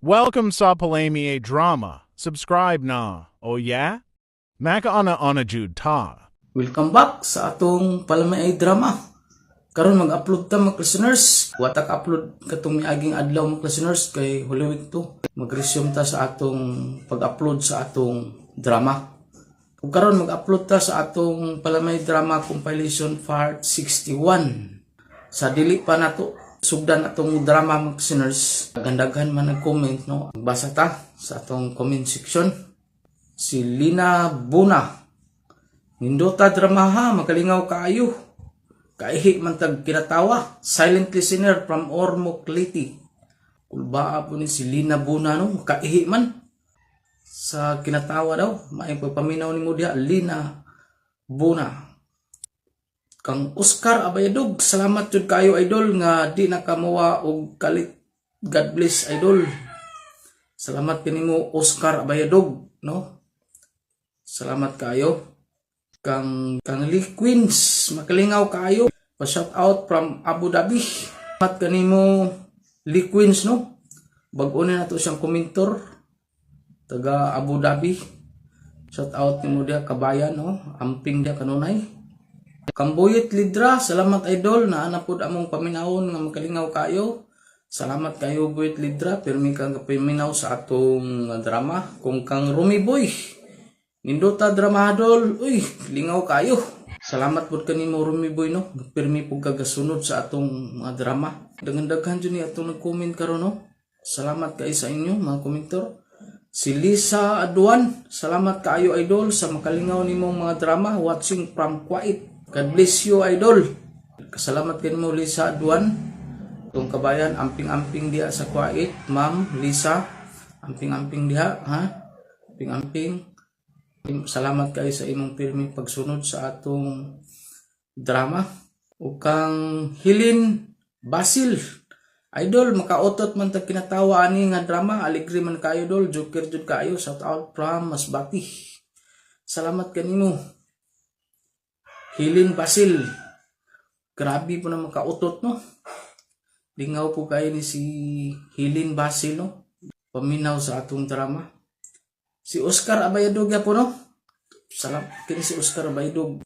Welcome sa Palami Drama. Subscribe na. Oh yeah? Makaana-ana jud ta. Welcome back sa atong Palamay Drama. Karon mag-upload ta, mga listeners. Wa ta ka-upload katong miaging adlaw, mga listeners, kay Holy Week to. Mag-resume ta sa atong pag-upload sa atong drama. Ug karon mag-upload ta sa atong Palamay Drama Compilation Part 61. Sa dili pa nato sugdan atong drama, mga listeners, daghan man nag-comment, no. Basa ta sa atong comment section. Si Lina Buna: "Nindota drama ha, makalingaw kaayo. Kaihi man tag kinatawa. Silent listener from Ormoc, Leyte." Kulbaa po ni si Lina Buna, no, kaihi man sa kinatawa daw. Maayong pagpaminaw nimo diha, Lina Buna. Kang Oscar Abayadog, "Salamat jud kayo, idol, nga di nakamuwa og kalit. God bless, idol." Salamat kanimo, Oscar Abayadog, no? Salamat kayo. Kang Lee Queens, "Makalingaw kayo. Pa shout out from Abu Dhabi." Salamat kanimo, Lee Queens, no? Bag-o na nato siyang komentor, taga Abu Dhabi. Shout out nimo diha, kabayan, no? Amping diha kanunay. Kambuyit Lidra, "Salamat, idol, na ana pud among paminawon nga makalingaw kayo." Salamat kayo, Buyit Lidra, pirmi kang kapaminaw sa atong drama. Kung kang Rumi Boy, "Nindota drama, idol, uy, lingaw kayo." Salamat pud kanimo, Rumi Boy, no. Pirmi pud kagasunod sa atong mga drama. Daghan-daghan jud ni atong nag-comment karon, no. Salamat kay sa inyo mga komentor. Si Lisa Aduan, "Salamat kaayo, idol, sa makalingaw nimong mga drama, watching from Kuwait. God bless you, idol." Salamat kanimo, Lisa Aduan. Itong kabayan, amping-amping diha sa Kuwait, Ma'am Lisa, amping-amping diha, ha? Amping-amping. Salamat kayo sa imong pirming pagsunod sa atong drama. Ug kang Hilin Basil, "Idol, makautot man tag kinatawa ani nga drama, aligre man kayo dol, joker jud kayo, shout out from Masbate." Salamat kanimo, Hilin Basil. Grabe po na makautot, no. Lingaw po kayo ni si Hilin Basil, no. Paminaw sa atong drama. Si Oscar Abayadog po, no. Salamat kini si Oscar Abayadog.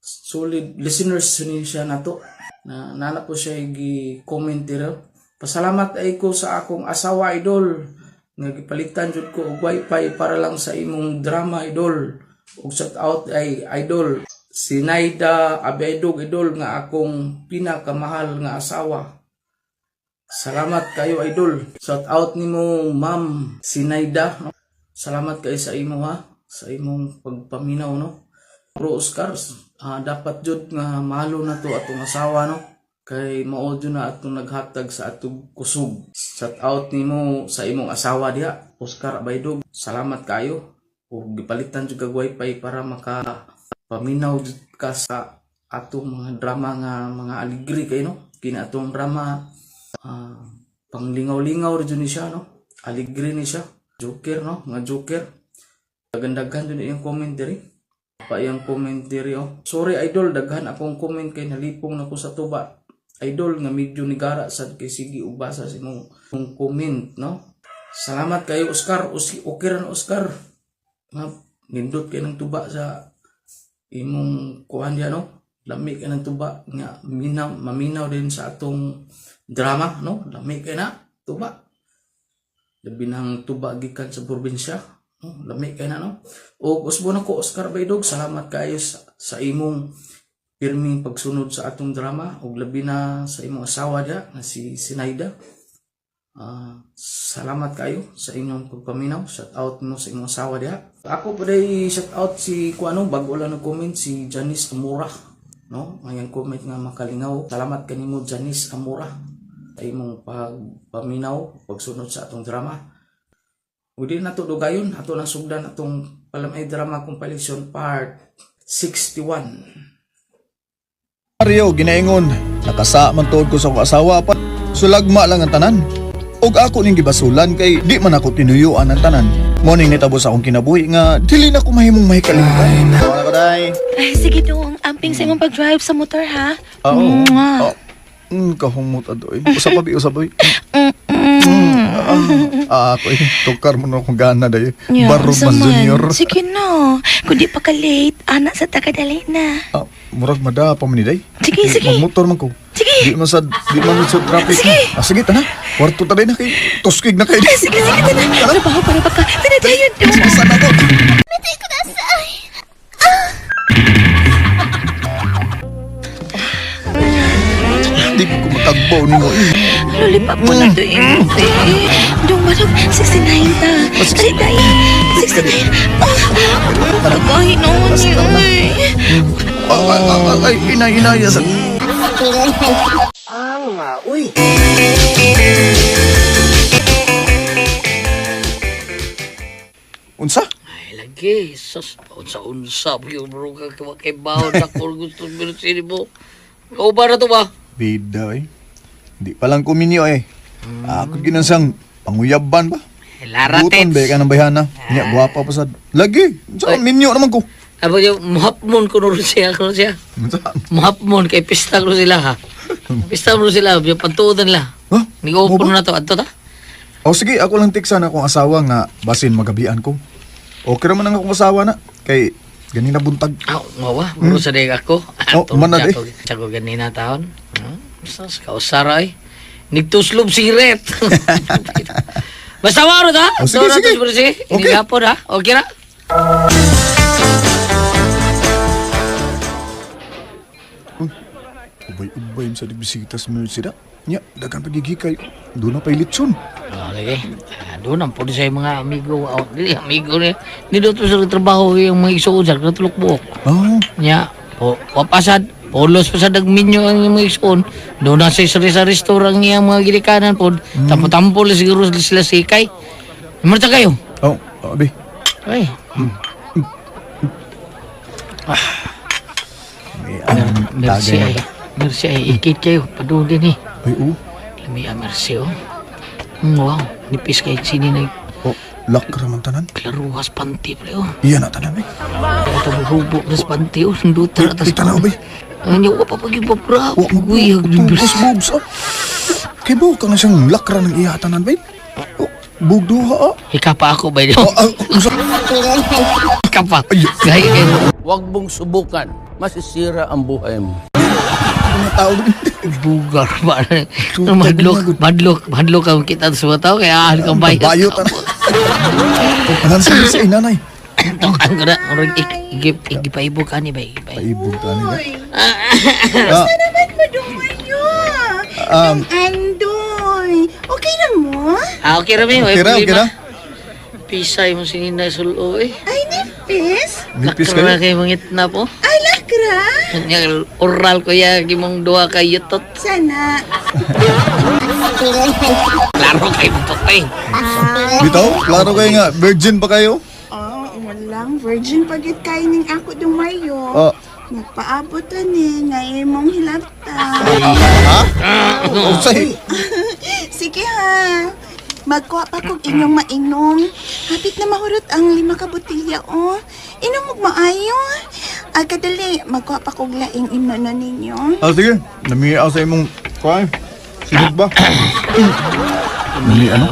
Solid listeners ni siya nato. Na nana po siya gi-comment dira. "Pasalamat ay ko sa akong asawa, idol, nga gipalitan jud ko og wifi para lang sa imong drama, idol. Ug shout out ay idol si Naida Abayadog, idol, nga akong pinakamahal nga asawa. Salamat kayo, idol." Shout out nimo, Ma'am Sinaida, no? Salamat kayo sa imo ha, sa imong pagpaminaw, no. Bro Oscar, dapat jud nga mahalo na to atong asawa, no. Kay mao jud na atong naghatag sa atong kusog. Shout out nimo sa imong asawa diha, Oscar Abaydog. Salamat kayo. Ug gipalitan jud kag wifi para maka paminaw jud ka sa atong mga drama nga mga aligre kay, no. Kini atong drama, panglingaw-lingaw ra jud ni siya, no. Aligre ni siya. Joker, no, mga joker. Daghan-daghan jud iyang comment diri. Pa iyang comment diri, oh. "Sorry, idol, daghan akong comment kay nalipong na ko sa tuba. Idol, nga medyo nigara sad kay sige og basa sa imong imong comment, no." Salamat kayo, Oscar. Usi okay ra na, Oscar. Nga nindot kay ng tuba sa imong kuan diya, no. Lami kay ng tuba nga minaw, maminaw din sa atong drama, no. Lami kay na tuba. Labi ng tuba gikan sa probinsya, no? Lami kay na, no. O usbo na ko, Oscar Baydog, salamat kayo sa imong pirming pagsunod sa atong drama ug labi na sa imong asawa diha nga si Sinaida. Salamat kayo sa inyong pagpaminaw. Shout out mo sa imong asawa diha. Ako po day shout out si kuano, bago lang nag-comment, si Janice Amora, no? Ngayon comment nga makalingaw. Salamat kanimo, Janice Amora, sa imong pagpaminaw, pagsunod sa atong drama. Ug di na to dugayon, ato nang sugdan atong Palamay Drama Compilation Part 61. Mario, ginaingon, nakasa man tuod ko sa akong asawa pa. Sulagma lang ang tanan. Og ako ning gibasulan kay di man ako tinuyuan ang tanan. Mo ning nitabo sa akong kinabuhi nga dili na ko mahimong mahikalimutan. Wala ko day. Ay, sige dong. Amping sa imong pag-drive sa motor, ha? Oo. Mwah. Oh, kahumot adoy. Usa pa bi, usa pa bi. Ah, ako eh. Tukar mo na akong gana dahi. Yeah, Barog unsa man man. junior. Sige na. Kung di pa ka late, ana sa tagadali na. Ah, murag mada pa man ni day. Sige, sige. Magmotor man ko. Sige. Di man sa traffic. Sige. Ah, sige tana. Kwarto ta day na kay tuskig na kay. Ay, sige, sige, tana. Trabaho para baka. Tana, dayon. Saan na to? Di ko matagbaw nimo eh. Lollipop mo na to eh. Dong barog, 69 ta. Dali, dali. 69. Ah, Kagahin noon niyo eh. Ay, ay, ay, ay, inay, inay. Unsa? Ay, lagi. Sus, unsa-unsa. Yung bro ka kay baon. Ako gusto mo mo. Kauba na to ba? Bida eh. Di pa lang kuminyo eh. Ako ginansang panguyaban ba? Lara Buton tits. ba ka ng bayhana? Nya gwapa pa sad. Lagi. Unsa Ay. minyo naman ko? Abo yung muhapmon ko nuro siya. Kuno siya. Unsa? Muhapmon kay pista ko sila ha. Pista mo sila. Yung pantuodan nila. Huh? Nag-open Mo ba? na to. Adto ta? O sige, ako lang tiksan akong asawa nga basin magabian ko. Okay raman ang akong asawa na kay ganina buntag. Ah, mawa. Bro sa deg ako. Oh, manad eh. Tsako ganina taon. Sus, kausara eh. Nigtuslob siret. Basta waro ta. Oh, sige, Adto na sige. to, bro, sige. Okay. Inigapon ha. Okay na. Ubay-ubay sa nagbisita sa Mercy da. Nya, dagan pagigikay. Doon na pa'y litson. Oh, lagi. Ah, doon ang pwede sa mga amigo. Oh, dili amigo ni. Ni doon sa trabaho yung mga igsuon sa natulok buok. Ah, Nya, po wapasad, polos pa sa dagminyo ang mga igsuon. Doon na sa sa restaurant niya mga gilikanan po. Tampo-tampo lang siguro sila sikay. Marta kayo. oh, abi. Ay, May ang merci tagay ay. na. Merci ay ikit kayo. Padung din eh. Ay, oo. Lami ah, merci oh. Wow, nipis kay sini na Oh, lakra man tanan. klaruhas panty pre oh. Iya na tanan eh. Ito hubo nas panty oh. Sundutan atas Ay, tanaw bay. Ang yawa pa pag-ipapra. Wa mo Uy, tungkos boobs oh. Kay bo ka na siyang lakra ng iya tanan bay. Oh, bugduha ah. Hika pa ako ba Oh, ah, unsa? Hika pa. Ay. Gay kayo. Huwag mong subukan. Masisira ang buhay mo. Mga tao doon. Bugar ba? Madlok, madlok, madlok ang kita sa mga tao. Kaya ahal kang bayot. Bayot tanan. Oh, anan sa sa inanay. Tukan ko na. Murag igipaibog ka ni ba? Igipaibog. Paibog ka nila. Ah, Naman mo dumayo. Andoy. Okay lang mo? Ah, okay rami. Okay ra, okay ra. Pisay mo sinina sulo eh. Ay, nipis. Nipis Lakra kayo. kay mangitna po. Ay, lakra. Nya, Oral ko ya gimong duha kay yutot. Sana. Klaro kay putay. Bitaw, klaro kayo nga. Virgin pa kayo? Oh, walang virgin pagit kainin ako dumayo. Oh. Nagpaabot na ni, nga imong hilabta. Ha? Unsay? Sige ha. Magkuha pa kog inyong mainom. Hapit na mahurot ang 5 ka botelya, oh. Inom og maayo. Agad dali, magkuha pa kog laing inunon ninyo. Ah, sige. Namiya sa imong kuan. Sinog ba? Nami ano?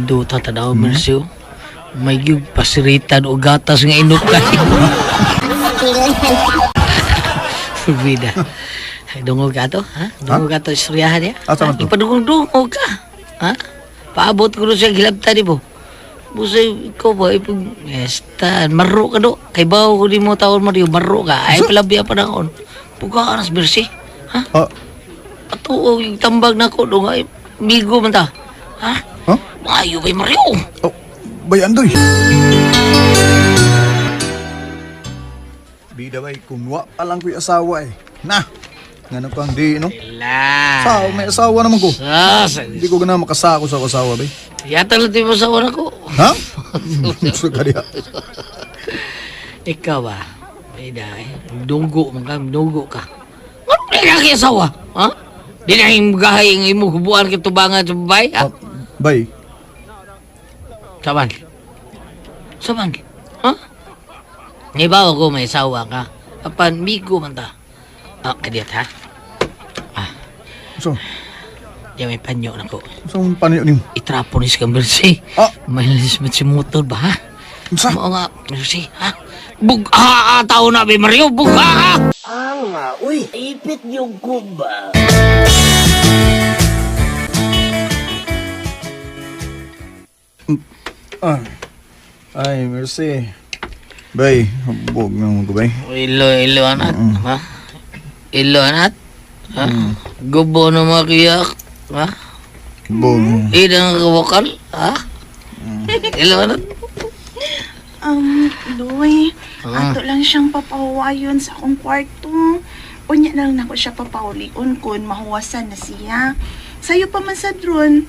Duta tanaw Mercio. May gyud pasiritan o gatas nga inom kayo. Bida. Dungog ka to, ha? Dungog ka to istoryahan niya. Asa man to? Ipadungog-dungog ka. Ha? Paabot ko rin siya gilabta ni mo. Busay, ikaw ba? Ipag, esta, maro ka do. Kay bawo ko di mo taon Mario, maro ka. Ay, palabya pa na akon. Puga ka nas, Mercy. Ha? Ah, Patuo yung tambag na ko do nga. Migo man ta. Ha? ha? Maayo kay Mario. Oh, bay andoy. Bida bay, kunwa pa lang ko'y asawa eh. Na! Nga kang di, no? La. Sao, may asawa naman ko. Sas. Hindi ko gana makasako sa asawa, bay. Yata lang tayo sa na ko. Ha? Sa kaya. Ikaw ba? Ay dahil. Dugo man ka, dugo ka. Ano na kaya asawa? Ha? Di na yung gahay ang imong hubuan kay tubangan sa babae, ha? Ah, bay, Saman. Saman. Ha? Ibaw ko may asawa ka. Apan, migo man ta. Ah, kadiyat ha? so, Di may panyo na ko. Saan panyo nimo? Itrapo ni si Mercy. Ah. May lismet si motor ba, ha? Unsa? Mao nga, Mercy, ha? Bugha tao na, be Mario, bugha! Ah. Ay, Mercy. Bay, hubog na mo ko, bay. Ilo, ilo, anat, ha? Ilo, anat? Ha? Gubo na makiyak, ha? Hubog. Idang kawakal, ha? Ilo, anat? Loy, ato lang siyang papahuwayon sa akong kwarto. Unya na lang nako siya papaulion kun mahuwasan na siya. Sayo pa man sa drone,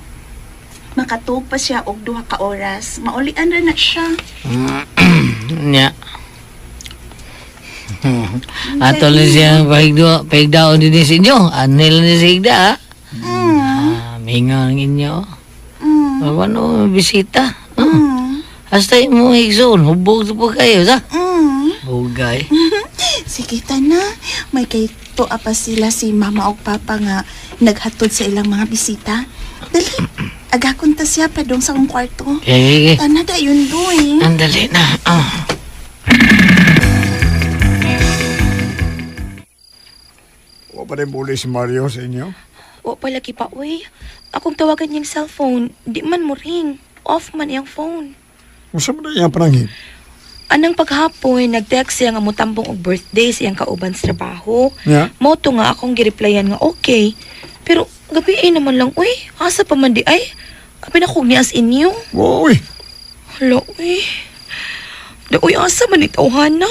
makatuog pa siya og 2 ka oras. Maulian ra na siya. Nya. Ato lang siya pahigdo, pahigdaon din sa inyo. Anil ni sa higda, ha? Ah, mingaw ang inyo. Ano, bisita. Hasta mo igsoon, hubog sa po kayo, sa? Bugay. Sige ta na, may kay tuwa pa sila si mama og papa nga naghatod sa ilang mga bisita. Dali, agakon ta siya padung sa akong kwarto. Okay, okay. Tana dayon, Loy. Andali na. Ah. Wa pa rin muli si Mario sa inyo? Wa pa lagi pa, uy. Akong tawagan niyang cellphone, di man mo ring. Off man iyang phone. Unsa man na iyang pananghid? Anang paghapon, nag-text siya nga mutambong og birthday sa iyang kauban sa trabaho. Yeah. Mo to nga akong gireplyan nga okay. Pero gabi ay naman lang, uy. Asa pa man di ay? Abi na kog niya as inyo. Uy, Hala, uy. Da, uy, asa man itawhan na?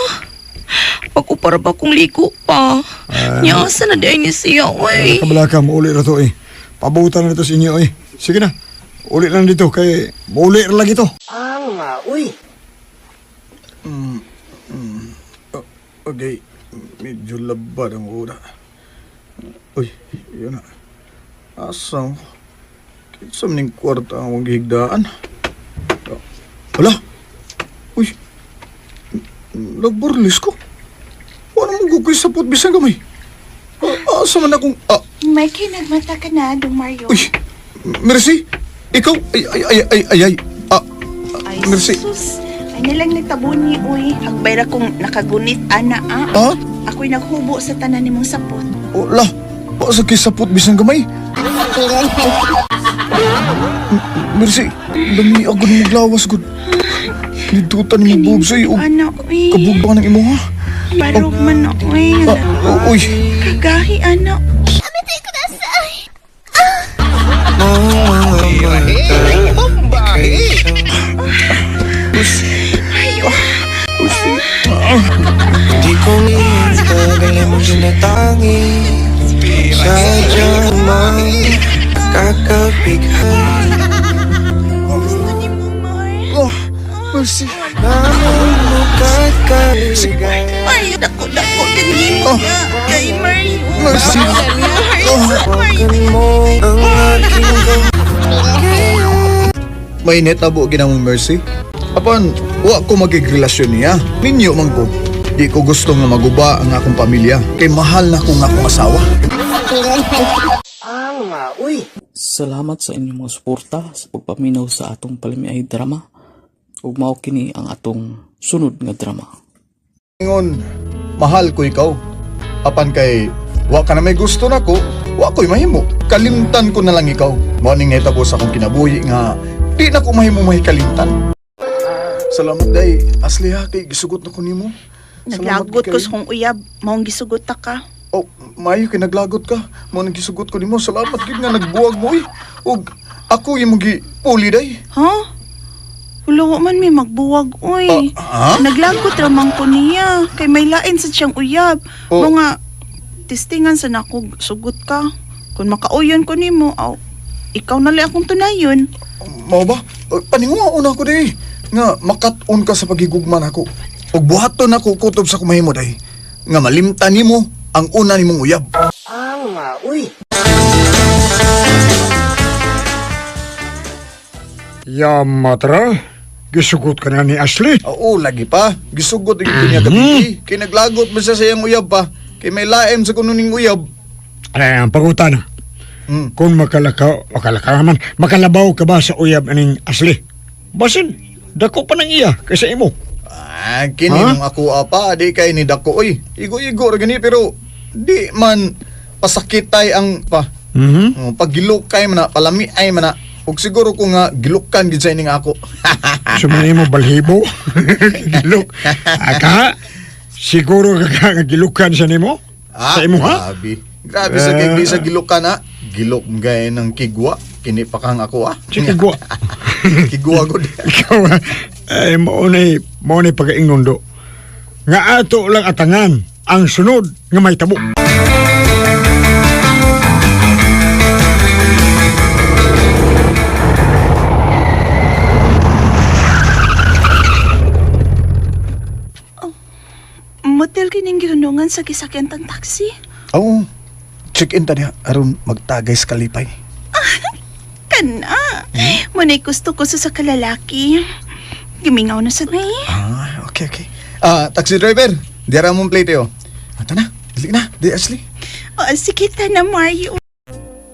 Pag-upara ba kong ligo pa? Niya asa na di ay niya siya, uy. kabala ka, mauli ra to eh. Pabutan na to sa inyo eh. Sige na, uli lang dito kay mauli ra lagi to. Okay, medyo labad ang ura. Uy, yun na. Asa? Kinsa man ning kwarta ang akong gihigdaan? Ah, wala! Uy! Nagburlis ko. Wala mong gugoy sa pot bisan gamay. Ah, asa man akong... Ah, Mikey, nagmata ka na, Dong Mario. uy! Mercy! Ikaw! Ay, ay, ay, ay, ay, ay. Ah, Ay, Mercy. sus. Ay, nilang nagtabuni, uy. Hagbay ra kong nakagunit, ana, ah. Ha? Ako'y naghubo sa tanan nimong sapot. Wala! Wa sa kisapot bisan gamay. Mercy, lami agad maglawas gud. Nidutan ni mo boobs ay og Ana, uy. kabog ba ng imo ha? Barog man, uy. Ah, uy. Kagahi, ana. Di ko tagal mong tinatangi. Sadyang makakapighay. Gusto ni mo, Mar. Oh, Mercy. Namumukad kaligaya. Ay, dako, dako. Kanimo Oh. nga. Kay Mario. Mercy. Hawakan mo ang aking kamay. May netabo ginamong Mercy. Apan, wa ko magigrelasyon niya. Ninyo man ko. Di ko gusto nga maguba ang akong pamilya. Kay mahal na ko nga akong asawa. Salamat sa inyong mga suporta sa pagpaminaw sa atong palamiay drama. Ug mao kini ang atong sunod nga drama. Ingon, mahal ko ikaw. Apan kay, wa ka na may gusto nako, wa ko'y mahimo. Kalimtan ko na lang ikaw. Mao ning nahitabo sa akong kinabuhi nga di na ko mahimo mahikalimtan. Salamat day, asli ha kay gisugot na ko nimo. Salamat Naglagot ko kay- sa kong uyab. Maong gisugot ta ka. Oh, maayo kay naglagot ka. Mao nang gisugot ko nimo. Salamat gid nga nagbuwag mo eh. Ug ako imong gipuli day. Ha? Wala wa man may magbuwag, uy. Ah, ha? Naglagot ramang ko niya. Kay may lain sa siyang uyab. Oh. Mga testingan sa nako sugot ka. Kung makauyon ko nimo, aw, ikaw na lang akong tunayon. Mao ba? Paninguha una ko day. Nga makat-on ka sa pagigugma nako. Ug buhaton nako kutob sa kumahimo day. Nga malimtan nimo ang una nimong uyab. Yamatra, gisugot ka na ni Ashley. Oo, lagi pa. Gisugot yung niya gabi. Kay naglagot ba siya sa iyang uyab pa? Kay may laem sa kuno ning uyab. Ay, ang pagutan na. Kung makalakaw, makalakaw man, makalabaw ka ba sa uyab aning Asli? Basin, dako pa nang iya kaysa imo. Ah, kini Ha? nung ako apa, di kay ni dako oy. Igo-igo ra gani pero di man pasakitay ang pa. Mhm. Pagilukay man na, palami ay man na. Ug siguro ko nga gilukan gid sa ining ako. Sumani mo balhibo. Gilok. Aka, siguro ka ka nga gilukan sa nimo? Ah, Sa imo ha? Grabe. Grabe sa kay di sa gilukan ha. Gilok gay ng kigwa. Kini pa kang ako ah. Si kigwa. Kigwa gud. Ikaw ha? Ay, mao nay pagaingnon do. Nga ato lang atangan ang sunod nga may tabo. Motel kining gihunungan sa gisakyan tang taxi. Oo. Check-in ta diha aron magtagay sa kalipay. Kana. Muna'y gusto ko sa kalalaki. Gimingaw na sa may. Ah, okay, okay. Ah, taxi driver, diara mong plate yo. Ata na, dili na, di Ashley. O, sige ta na, Mario.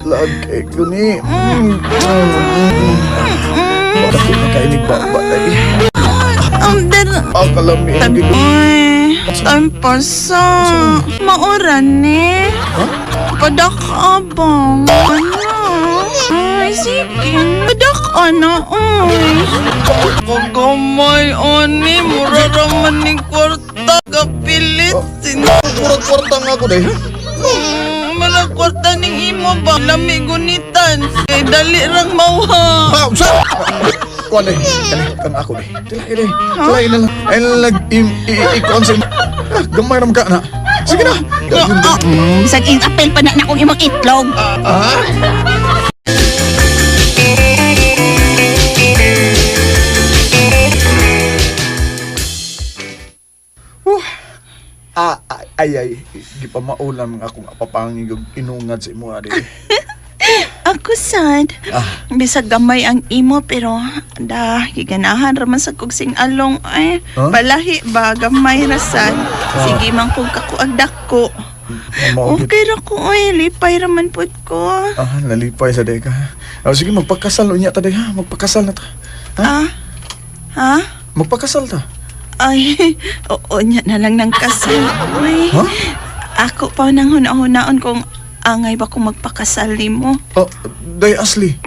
Lag kay ko ni. Baka ko nakainig ba ba ay. Ang dar... Ang kalami ang gid. Uy, tampasa. Maoran ni. Padak abang. Ano? Ay, sige. Padak ana, uy. Kagamay, ani. Mura raman ni kwarta. Kapilit. Purot kwarta nga ako day. Mala kwarta ning imo ba? Lami gunitan. Kay dali rang mawha. Ah, unsa? Kuan day. Kani kan ako day. Dili dili. Dili ila lang. Ay lag im i i kuan sa Ah, gamay ra man ka na. Sige na. Dayon, dayon. Bisag in apel pa na na akong imong itlog. Ah? Ah, ay, ay, gipamaulan nga akong apapangig og inungad sa imo adi. Ako sad. Ah. Bisag gamay ang imo pero da giganahan ra man sa kog sing along ay. Huh? Balahi ba gamay ra sad. Sige man kog kakuag dako. Mao gyud. Okay ra ko oy, lipay ra man pud ko. Ah, nalipay sa day ka. Ah, sige, magpakasal unya ta day ha. Magpakasal na ta. Ha? Ah. Ha? Magpakasal ta. Ay, oo nya na lang ng kasal. Uy. Ha? Ako pa nang huna-hunaon kung angay ba kung magpakasal nimo. Oh, day Asli.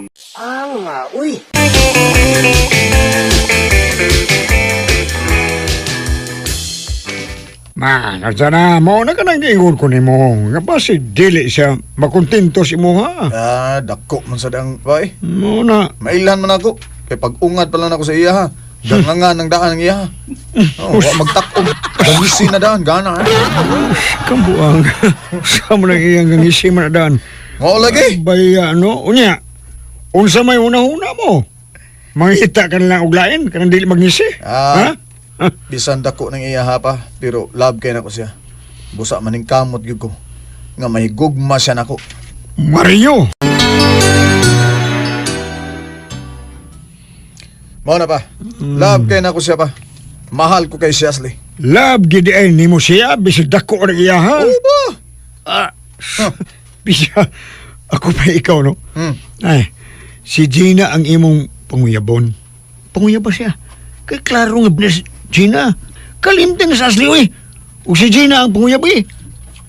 Man, na, mao na ka nang giingon ko nimo. Nga ba si dili siya makontento sa imo ha? Ah, dako man sa dang bay. Mao na. Mailhan man ako. Kay pag-ungad pa lang ako sa iya ha. Gangangan ng daan ng iya ha. Oh, wa magtak-om. Gangisi na daan, gana eh. Kambuang. Sa mo nang iyang gangisi man na daan. Mao lagi. Baya no, unya. Unsa may una-una mo? Mangita ka na lang og lain kanang dili magnisi. Ah. Ha? Bisan dako ng iya ha pa, pero love kay nako siya. Busa maning kamot gyud ko. Nga mahigugma siya nako. Mario. Mao na pa. Love kay nako siya pa. Mahal ko kay si Ashley. Love gid ay nimo siya bisag dako ra iya ha. Oo ba? Ah. Bisa ako pa ikaw no. Hmm. Ay, si Gina ang imong panguyabon. Panguyab ba siya? Kay klaro nga bless Gina. Kalimtan sa Ashley oy. Ug si Gina ang panguyab eh.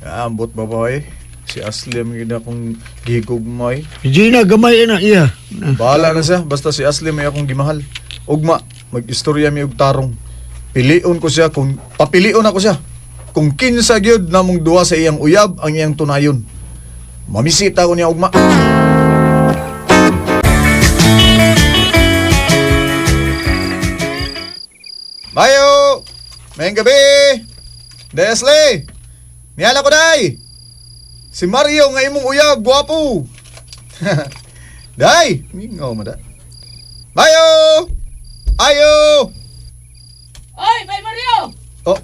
Ah, ambot ba ba eh? Si Ashley ang gid akong gigugmay. Si Gina gamay na iya. Bahala na siya, basta si Ashley may akong gimahal. Ugma, mag-istorya mi og tarong. Pilion ko siya kung papilion ako siya. Kung kinsa gyud namong duwa sa iyang uyab ang iyang tunayon. Mamisita ko niya ugma. Mayo! Mayang gabi! Desle! Niyala ko day! Si Mario nga imong uyab, gwapo! Day! Mingaw mo da. Mayo! Ayo! Oy, Bay Mario! Oh.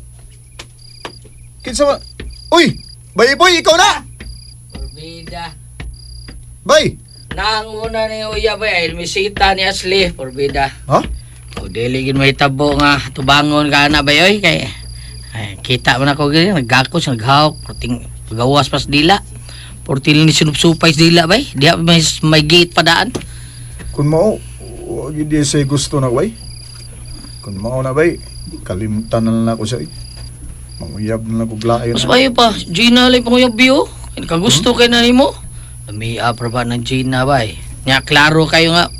Kinsa man? Uy! Bay boy, ikaw na! Porbida. Bay! Nanguna ni Uya bay, ay misita ni Ashley, porbida. Ha? O dili gid may tabo nga tubangon ka na bay oy kay ay, kita man ako gid nagakos naghawk ting pagawas pas dila. Portil ni sinupsupay sa dila bay. Diha may gate padaan. Kung mao, wa gyud di siya gusto na way. Kung mao na bay, kalimtan na lang ako siya. Eh. Manguyab na lang ko lain. Mas mayo pa, Gina lay panguyab biyo. Kagusto kay na nimo. Lami pra ba ng Gina bay. Nya klaro kayo nga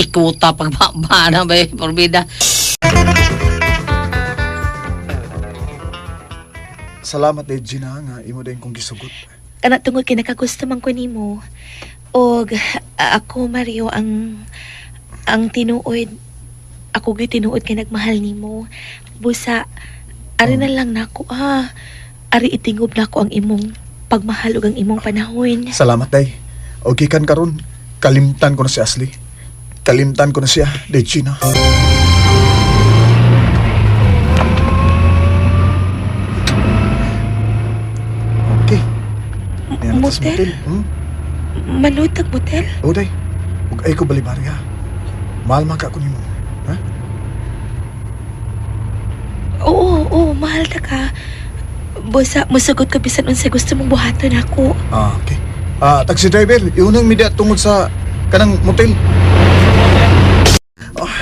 pikuta pagbaba na bay porbida. Salamat eh, Gina, nga imo din kong gisugot. Kana tungod kay nakagusto man ko nimo. Og ako Mario ang tinuod ako gyud tinuod kay nagmahal nimo. Busa ari na lang nako ha. Ari itingob nako ang imong pagmahal ug ang imong panahon. Salamat, day. Okay kan karon. Kalimtan ko na si Ashley. Kalimtan ko na siya, day Gina. Okay. Niya na ta sa Motel? motel. Hmm? Manutag motel? Oh, day. Huwag ay ko balibari, ha? Mahal man ka ko nimo. Ha? Oo, oo, mahal ta ka. Busa, musugot ka bisan unsa gusto mong buhaton ako. Ah, okay. Ah, taxi driver, iunang media tungod sa kanang motel. Ah,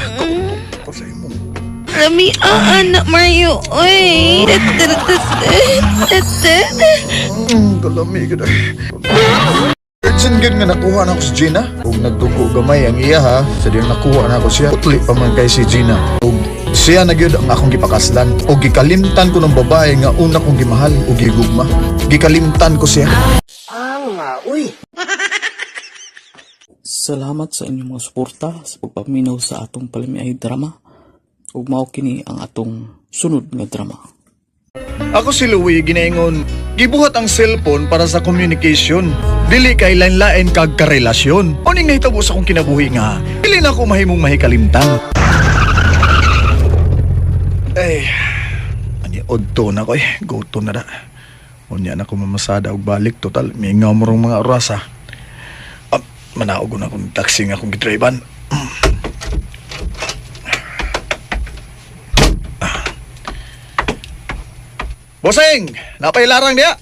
ko sa imo. Rami, anak Mario, oy. Kalami gud. Urgent gud nga nakuha na ako si Gina. Ug nagdugo gamay ang iya ha. Sa diyang nakuha na ako siya. Putli pa man kay si Gina. Ug siya na gyud ang akong gipakaslan. Ug gikalimtan ko ng babae nga una kong gimahal ug gigugma. Gikalimtan ko siya. Salamat sa inyong mga suporta sa pagpaminaw sa atong palamiay drama. Ug mao kini ang atong sunod nga drama. Ako si Louie ginaingon, gibuhat ang cellphone para sa communication. Dili kay lain-lain kag karelasyon. Uning nahitabo sa akong kinabuhi nga, dili na ako mahimong mahikalimtan. Ay, ani odto na ko eh, gutom na da. Unya na ko mamasada og balik total, mingaw mo rong mga oras ah. Ah, manaog na akong taxi nga akong gidriban. Boseng, napailarang niya.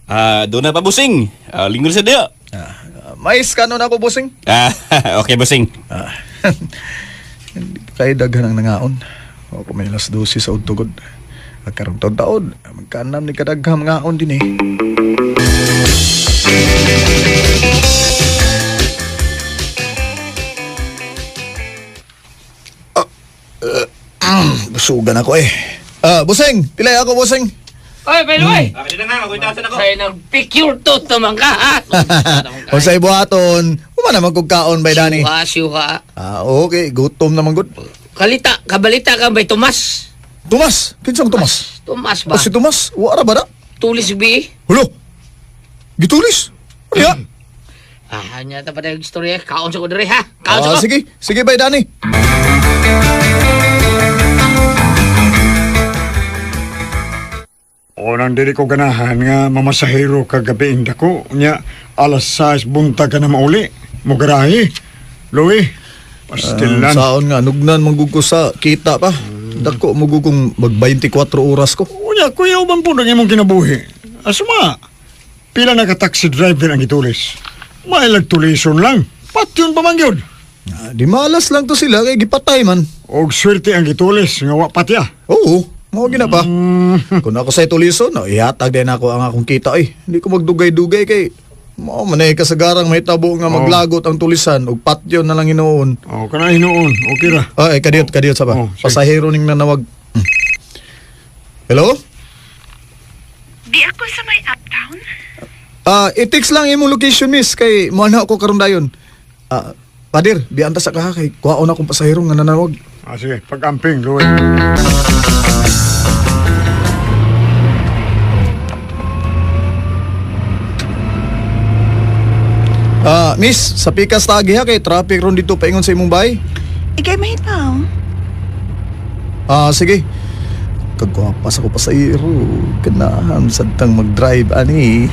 Ah, doon na pa busing. Ah, lingkod sa diyo. Ah, mais kanon ako, boseng. Ah, okay busing. Ah. Hindi pa kayo daghan ang nangaon. O may alas 12 sa udtugod. At karong taon-taon, magkanam ni kadaghang ngaon din eh. Ah, busugan ako eh. Ah, buseng, pilay ako, buseng. Oy, by the way. Ah, na nga, magkuitasan ako. Kay nag picture to naman ka ha. Kung sa ibuhaton, uma naman kog kaon bay Dani. Siuha, siuha. Ah, okay, gutom naman gud. Kalita, kabalita ka bay Tomas. Tomas, kinsang Tomas? Tomas ba? Ah, si Tomas, wala ba na? Tulis bi. Hulo! Gitulis! Ano yan? Ah, nya ta pa dahil istorya. Kaon sa ko diri ha. Kaon sa Ah, ko. sige, sige bay Dani. Unang dili ko ganahan nga mamasahero kagabi ing dako. Nya, alas 6 buntag ka na mauli. Mugarahe. Louie, pastilan. Saon nga, nugnan manggug ko sa kita pa. Dako mugugong mag 24 oras ko. Unya, kuya, uban po ng imong kinabuhi. Asuma, pila na ka taxi driver ang gitulis. Mailag tulison lang. Patyon pa man yun. Ah, di malas lang to sila kay gipatay man. Og swerte ang gitulis nga wa patya. Oo, mao gina pa. Kung ako sa tulison, no, ihatag din ako ang akong kita eh. Hindi ko magdugay-dugay kay mao man eh kasagarang may tabo nga maglagot ang tulisan ug patyon na lang hinuon. O, kana hinuon. Okay ra. Ay, kadiyot, kadiyot sa ba. Oh, sige. Pasahero ning nanawag. Hello? Di ako sa may uptown. Ah, i-text lang imong location miss kay mo na ako karon dayon. Ah, pader, bianta sa kaha kay kuhaon akong pasahero nga nanawag. Ah, sige, pag-amping, Louie. Ah, miss, sa pikas tagi ha kay traffic ron dito paingon sa imong bahay. Ikay mahitaw. Ah, sige. Kagwapas ako pasahero. Kanahan sadtang mag-drive ani.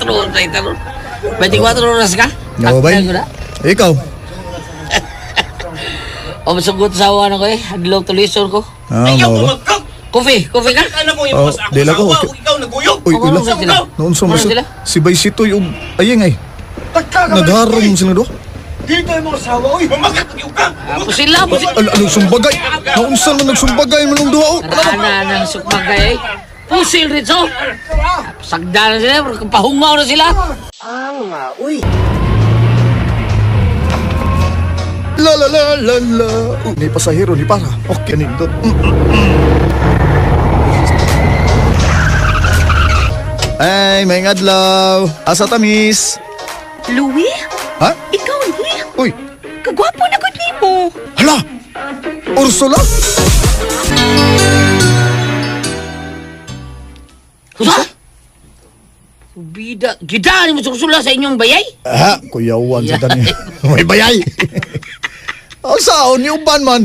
Oras ito. 24 oras ka? Nga ba, bay? Takdan ko na. Ikaw. O masugot sa awa na ko eh. Adlaw tulison ko. Ah, mao ba? Coffee, coffee ka? Oh, di lang ko. Okay. Uy, Oh, ula. ano sila? Noon sa Ano mas sila? si Baysitoy ug ayeng ay. Nagharong sila do. Ah, pusila, pusila. Ala, ano sumbagay? Naunsa man nagsumbagay man ang duha. Oh. Rana ng sukmagay eh. Pusil rito. Sagda na sila, pero pahungaw na sila. La la la la la. Oh, ni pasahero ni para. Okay nindot. Ay, may adlaw. Asa ta, miss? Louie? Ha? Ikaw ni? Uy, Kagwapo na gud nimo. hala! Ursula? Husa? Bida, gida ni mo susula sa inyong bayay? Ha, kuyawan sa tani. May bayay. Ang saon ni uban man.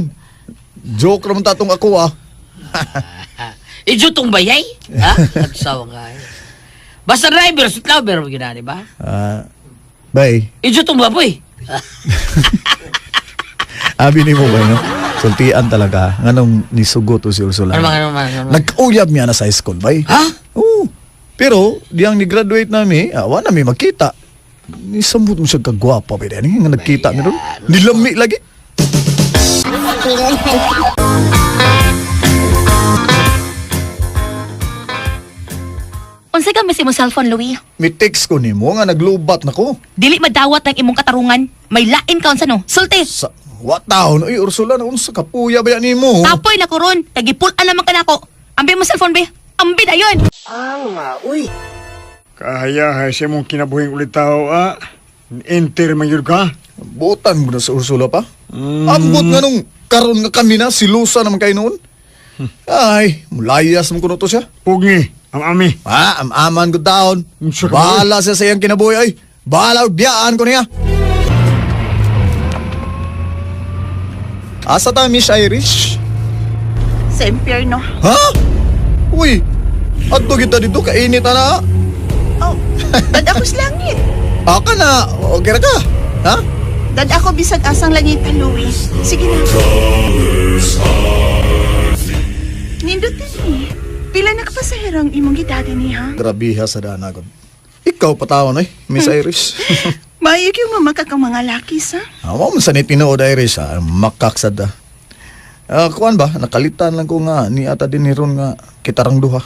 Joke raman tatong ako ah. Ijo tong bayay? Ha? At sawa nga eh. Basta driver, sutlaber, ginani ba? Ah, bay. Ijo tong baboy. Abi ni mo ba no? Sultian talaga. Nganong nisugot to si Ursula. Ano man, ano man, ano man? Nagkauyab niya na sa high school, bay. Ha? Oo. Pero, diyang ni-graduate nami, ah, wa nami makita. Nisambot mo siya kagwapa, bay. Ano nga nagkita mi ron? Nilami lagi. Unsa ka mas imong cellphone, Louie? Mi text ko nimo nga naglubat na ko. Dili madawat ang imong katarungan. May lain ka unsa no? Sulti. Sa what taon? Uy, Ursula, na unsa kapuya ba yan nimo? Tapoy na ko ron. Tagipul-an naman ka nako. Ambi mo cellphone be. Ambi dayon. Kaya hay sa imong kinabuhing ulit tao ah. Enter man yun ka. Butan mo na sa Ursula pa. Ambot nga nung karon nga kami na, silusa naman kayo noon. Ay, mulayas mo kuno to siya. Pugni, am ami. Ah, am-aman ko taon. Unsa ka Bahala siya sa iyang kinabuhi ay. Bahala og biyaan ko niya. Asa ta, Miss Irish? Sa impyerno. Ha? Uy, adto kita dito kainit na. Oh, dad ako sa langit. Aka na, okay ra ka? Ha? Dad ako bisag asang langitan, Louie. Sige na. Nindot din eh. Pila na kapasahero ang imong gidada niya? Grabiha sa dana ko. Ikaw patawan ay, Miss Irish. Maayo yung mamakak ang mga lakis, ha? Amo man sa ni tinuod Irish ha, makaksad ah. Ah, kuan ba? Nakalitan lang ko nga ni ata din ni ron nga kitarang duha.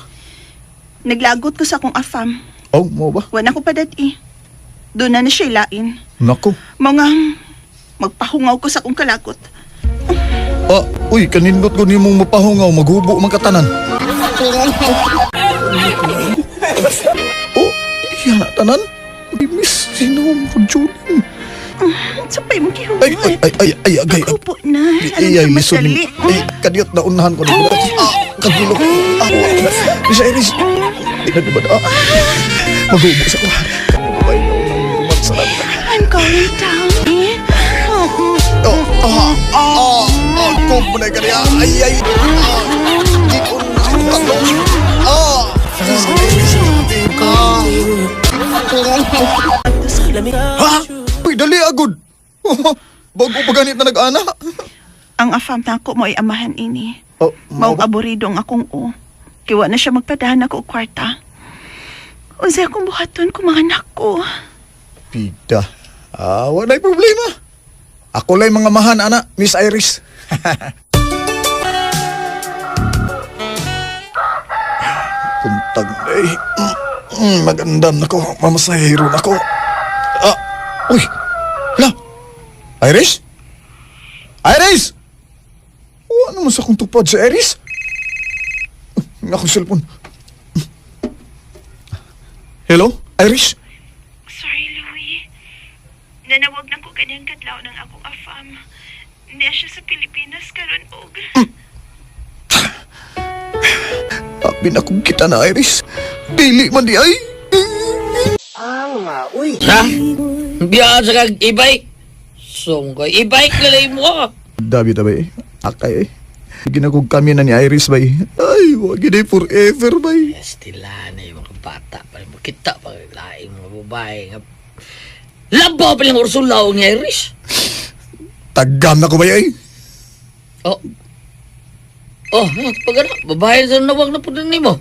Naglagot ko sa akong afam. Oh, mo ba? Wala ko pa dad eh. Doon na na siya ilain. Nako. Mga magpahungaw ko sa akong kalagot. Ah, uy, kanindot ko nimong mapahungaw, maghubo man katanan. Oh, iya na tanan. Uy, miss, sino mo Julin? Sa pa'y mong gihuman. Ay, ay, ay, ay, ay, agay. Maghubo na. Ay, ay, Alam ka lisod madali. ni. Ay, kadiyot na unahan ko. Ah, kagulo. Ah, Miss Iris. Di na ba na? Maghubo sa ko. Ay, naunang sa I'm going down. Eh? Oh, Oh, ah, ah, ah, kumpunay ka niya. Ay, ay, ah, di ko na tatlo. Ah, ah. Ha? Uy, dali agad. Bago pa ganit na nag-ana. Ang afam na ako mo ay amahan ini. Oh, Maong aburido ang akong o. Kiwa na siya magpadahan ako og kwarta. Unsay akong buhaton kung mga anak ko. Pida. Ah, wala'y problema. Ako la'y mga mahan, ana, Miss Iris. Puntag eh. Magandam na ko. Mamasahero na ko. Ah, uy. Hala. Iris? Iris! Oh, ano man sa akong tupad sa Iris? Ang akong cellphone. Hello? Iris? Sorry, Louie. Nanawag na ko ganyan kadlaw ng akong afam. Niya siya sa Pilipinas karon og. Abi na kung kita na, Iris. Dili man di ay. Ha? Biyaan sa kag e-bike. Sungkoy, e-bike na lang mo. ah. Dabi dabi eh. Akay eh. Ginagog kami na ni Iris bay. Ay, wag gini forever bay. Estila na yung mga bata pa rin. Kita pa rin laing mga babae. Nga. Labaw pa lang Ursula o nga Irish. Tagam na ko bay ay. Oh. Oh, pag ano, babae sa nawag na po na nimo.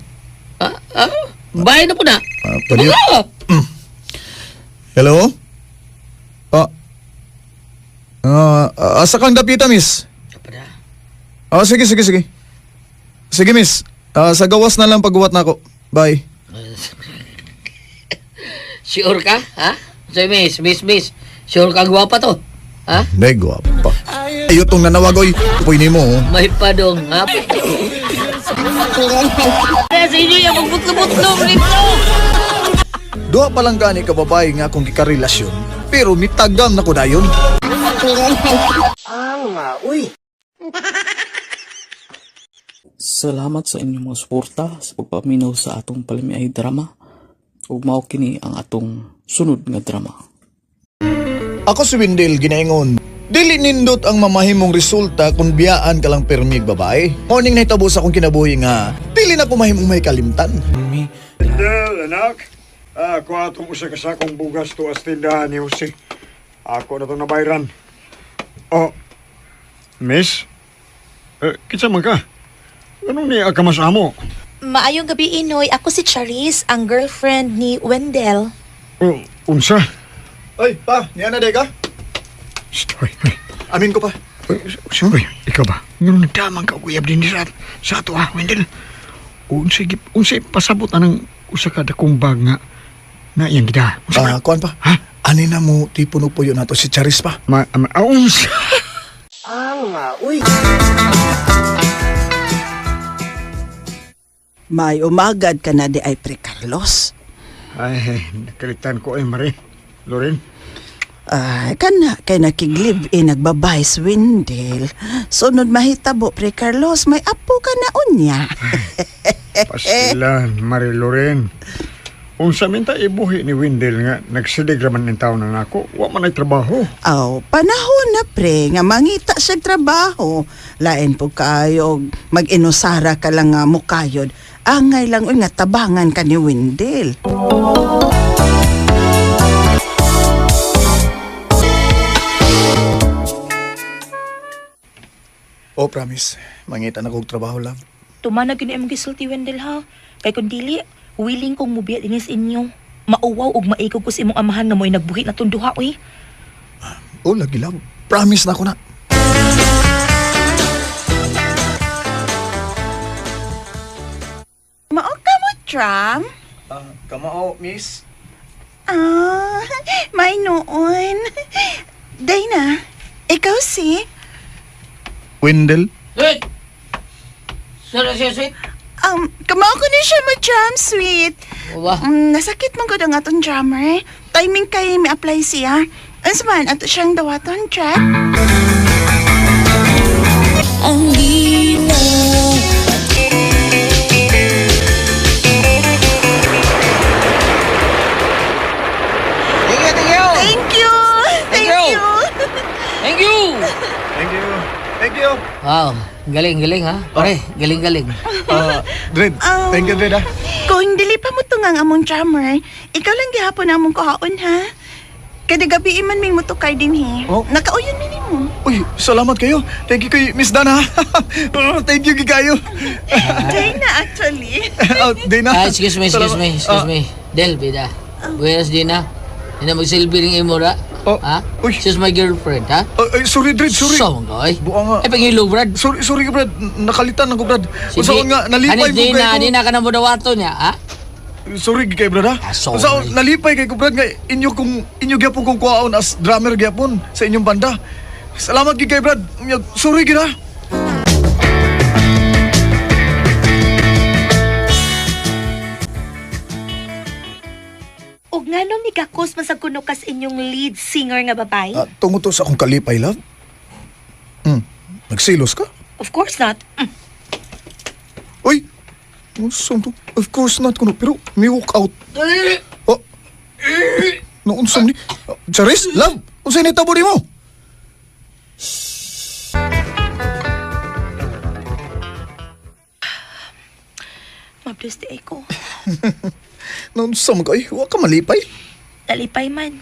Ha? Ha? Babae na po na. Ah, pwede. Ah! Hello? Ah. Ah, asa kang dapita, miss? Apa na? Ah, sige, sige, sige. Sige, miss. Ah, sa gawas na lang pagguwat na ako. Bye. Sure ka? Ha? So, miss, miss, miss. Sure ka gwapa to? Ha? Hindi, guwapa. Ayo tong nanawag, oy. Puy nimo, oh. May padong, ha? Kaya sa inyo yung magbutlo-butlo nito. Duha pa lang gani ka babae nga akong gikarelasyon, pero mitagam na ko dayon. Salamat sa inyong mga suporta sa pagpaminaw sa atong palamiay drama. Ug mao kini ang atong sunod nga drama. Ako si Wendell ginaingon. Dili nindot ang mamahimong resulta kung biyaan ka lang permig babae. Morning na hitabo sa akong kinabuhi nga dili na ko mahimong may kalimtan. Del, anak. Ako atong usa ka sakong bugas to as tindahan ni Jose. Ako na itong nabayran. Oh, miss? Eh, kinsa man ka? Anong ni akamas amo? Maayong gabi, Inoy. Ako si Charis, ang girlfriend ni Wendell. Oh, unsa? Oy, pa, niya na ka? Shh, oy, oy. Amin ko pa. Oy, Siyempre, ikaw ba? Nganong nagdamang ka uyab din sa ato ha, Wendell? Unsay, unsay pasabot anang usa ka dakong bag nga na iyang gida. Unsa Ah, kuan pa. Ha? Ani na mo tipo no puyo nato si Charis pa. Ma, unsa? May umagad ka na di ay Pre Carlos. Ay, nakalitan ko ay Marie. Loren. Ay, kana kay nakiglib eh nagbabay si Wendell. Sunod mahitabo Pre Carlos, may apo ka na unya. Pastilan, Marie Loren. Unsa minta ibuhi ni Wendell nga nagsilig raman ng taon na nako, wa man ay trabaho. Aw, panahon na pre nga mangita siya trabaho. Lain po kayo mag-inusara ka lang nga mukayod. Angay lang uy nga tabangan ka ni Wendell. Oh, promise. Mangita na kog trabaho, love. Tumana gyud imong gisulti Wendell ha. Kay kun dili, willing kong mubiya dinis inyo. Mauwaw og maikog ko sa imong amahan nga mo'y nagbuhi na tunduha uy. Oh, lagi love. Promise na ako na. Mao ka mo, Tram? Ah, kamao, miss. Ah, may noon. Dana, ikaw si? Wendell. Sweet! Sir, sir, sweet. Kamao ko ni siya mo, Tram, sweet. Wa. Nasakit man ko ang atong drummer. Timing kay mi apply siya. Unsa man ato siyang dawaton, Jack? Thank you, thank you. Thank you. Thank you. you. Thank you. Thank you. Thank you. Wow, galing, galing ha. Pare, galing, galing. Ah, Dred. Thank you, Dred, ah. Kung dili pa mo tungang among drummer, ikaw lang gihapon among kuhaon ha. Kada gabi iman ming motukar din he. Oh. Nakauyon mi nimo. Uy, salamat kayo. Thank you kay Miss Dana. Oh, thank you kayo. Dana actually. Oh, Dana. Ah, excuse me, excuse Salamat. me, excuse Ah, me. Del, bida. Buenas, Gina. Hindi na magsilbi rin imo ra. Oh, Ha? uy. She's my girlfriend, ha? Ah, ay, sorry, Dred, sorry. So, ka, oy. Buang nga. Ay, pangilo, Brad. Sorry, sorry, Brad. Nakalitan ako, Brad. Unsa nga, nalipay Anis, mo Gina, kay di na ka na mo dawato niya, ha? Sorry kay Brad, ha? Ah, sorry. Unsa nalipay kay ko, Brad, nga inyo kung inyo gyapon kong kuhaon as drummer gyapon sa inyong banda. Salamat gid kay Brad. Sorry gid ha. Ug nganong nigakos man sa kuno kas inyong lead singer nga babae? Ah, tungo to sa akong kalipay, love. Nagsilos ka? Of course not. Mm. Uy! Unsa to? Of course not kuno, pero mi walk out. Oh. Noon ni? Charis, love, unsay nitabo nimo? Mablos di ay ko. Naunsa man ka ay, wa ka malipay. Nalipay man.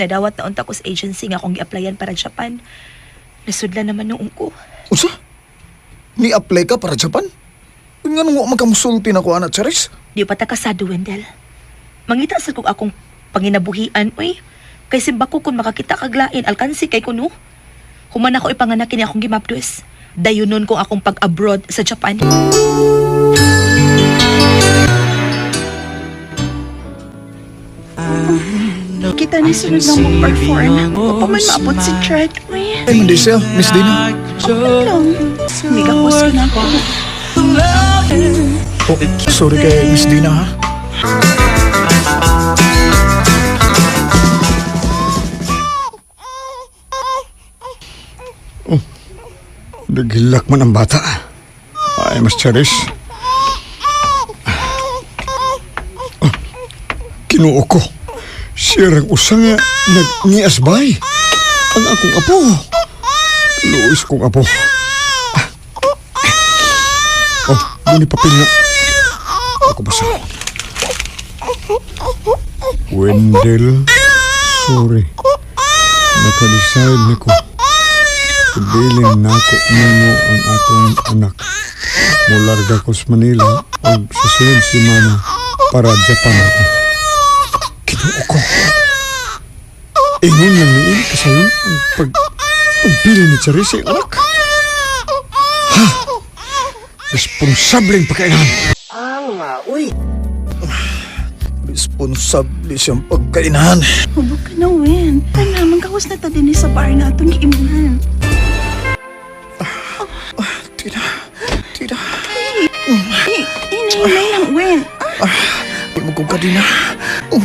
Nadawat na unta ko sa agency nga akong gi-applyan para Japan. Nasudla naman noong ko. Unsa? Ni-apply ka para Japan? Nganong wa man ka musulti nako ana, Charis? Di pa ta kasado, Wendell. Mangita sa kog akong panginabuhian, uy. Kay simba ko kung makakita kaglain, alkansi kay kuno. Human ako ipanganak ni akong gimapdos. Dayon nun kung akong pag-abroad sa Japan. Kita ni sunod lang mo-perform. Wa pa man maabot si Chad, uy. Ay, man siya, Miss Dina. Okay lang. Migakos ka na ako. Oh, sorry kay Miss Dina, ha? Naghilak man ang bata. Ay, mas Charis. Oh, Kinuo ko. Siya ang usa nga nagniasbay. Ang akong apo. Luis kong apo. Oh, muni papel nga. Ako basa. Wendell, sorry. Naka-decide na ko. Ibilin nako nimo ang atong anak. Mularga ko sa Manila og sa sunod semana para Japan ako. Kinuo ko. Ingon lang ni kasayon ang pagpili ni Charis sa iyang anak. Ha! Responsableng pagkainan. Responsable siyang pagkainahan. Hubog ka na, Wen. Tara, mangkawas na ta din sa bar na atong giimunan. Tina, Tina. Eh, Hinay-hinay lang, Wen. Di mo kong ka, Dina. Oh,